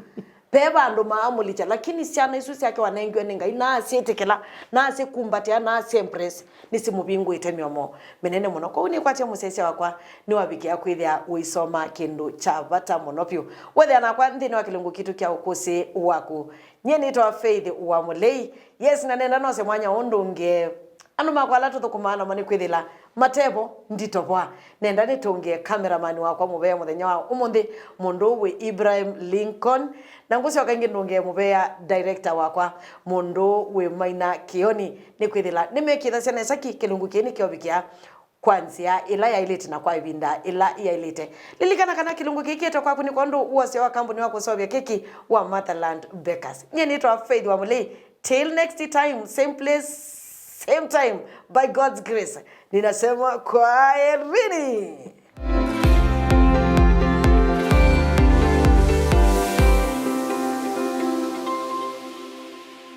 Ve vandũ maamũlikya, lakini syana isu syake wanengiwe nĩ Ngai, naasyĩtĩkĩla, nasyĩkumbatĩa, nasya embrace, nĩsimũvingũĩte mĩomo mĩnene mũno. Kwoou nĩkwatya mũsyaĩĩsya wakwa, nĩwavikĩa kwĩthĩa ũisoma kĩndũ kya vata mũno vyũ. Wethĩa nakwa nthĩnĩ wa kĩlungu kitũ kya ũkũsĩ waku. Nyie nĩtawa Faith wa Mũlei. Yes, na nenda nose mwanya ũũ ndũngĩe andũ makwa ala tũthũkũmaa namo nĩkwĩthĩla matevo nditovoa. Nenda nĩtũngĩe cameraman wakwa mũvea mũthenya wa ũmũnthĩ, mũndũ wĩ Ibrahim Lincoln, na ngũsyoka ĩngĩ ndũngĩe mũvea director wakwa, mũndũ wĩ Maina Kĩoni, nĩkwĩthĩla nĩmekĩthasya nesa ki kĩlungu kĩĩ nĩkĩovikĩa kwa nzĩa ĩla yaĩlĩte na kwa ĩvinda ĩla yaĩlĩte. Lilikana kana kĩlungu kĩĩ kĩete kwaku nĩ kwondũ wosya wa kambuni wa kũseũvya keki wa Motherland Bakers. Nyie nĩtawa Faith wa Mũlei. Till next time, same place, same time, by God's grace, ninasema kwaherini.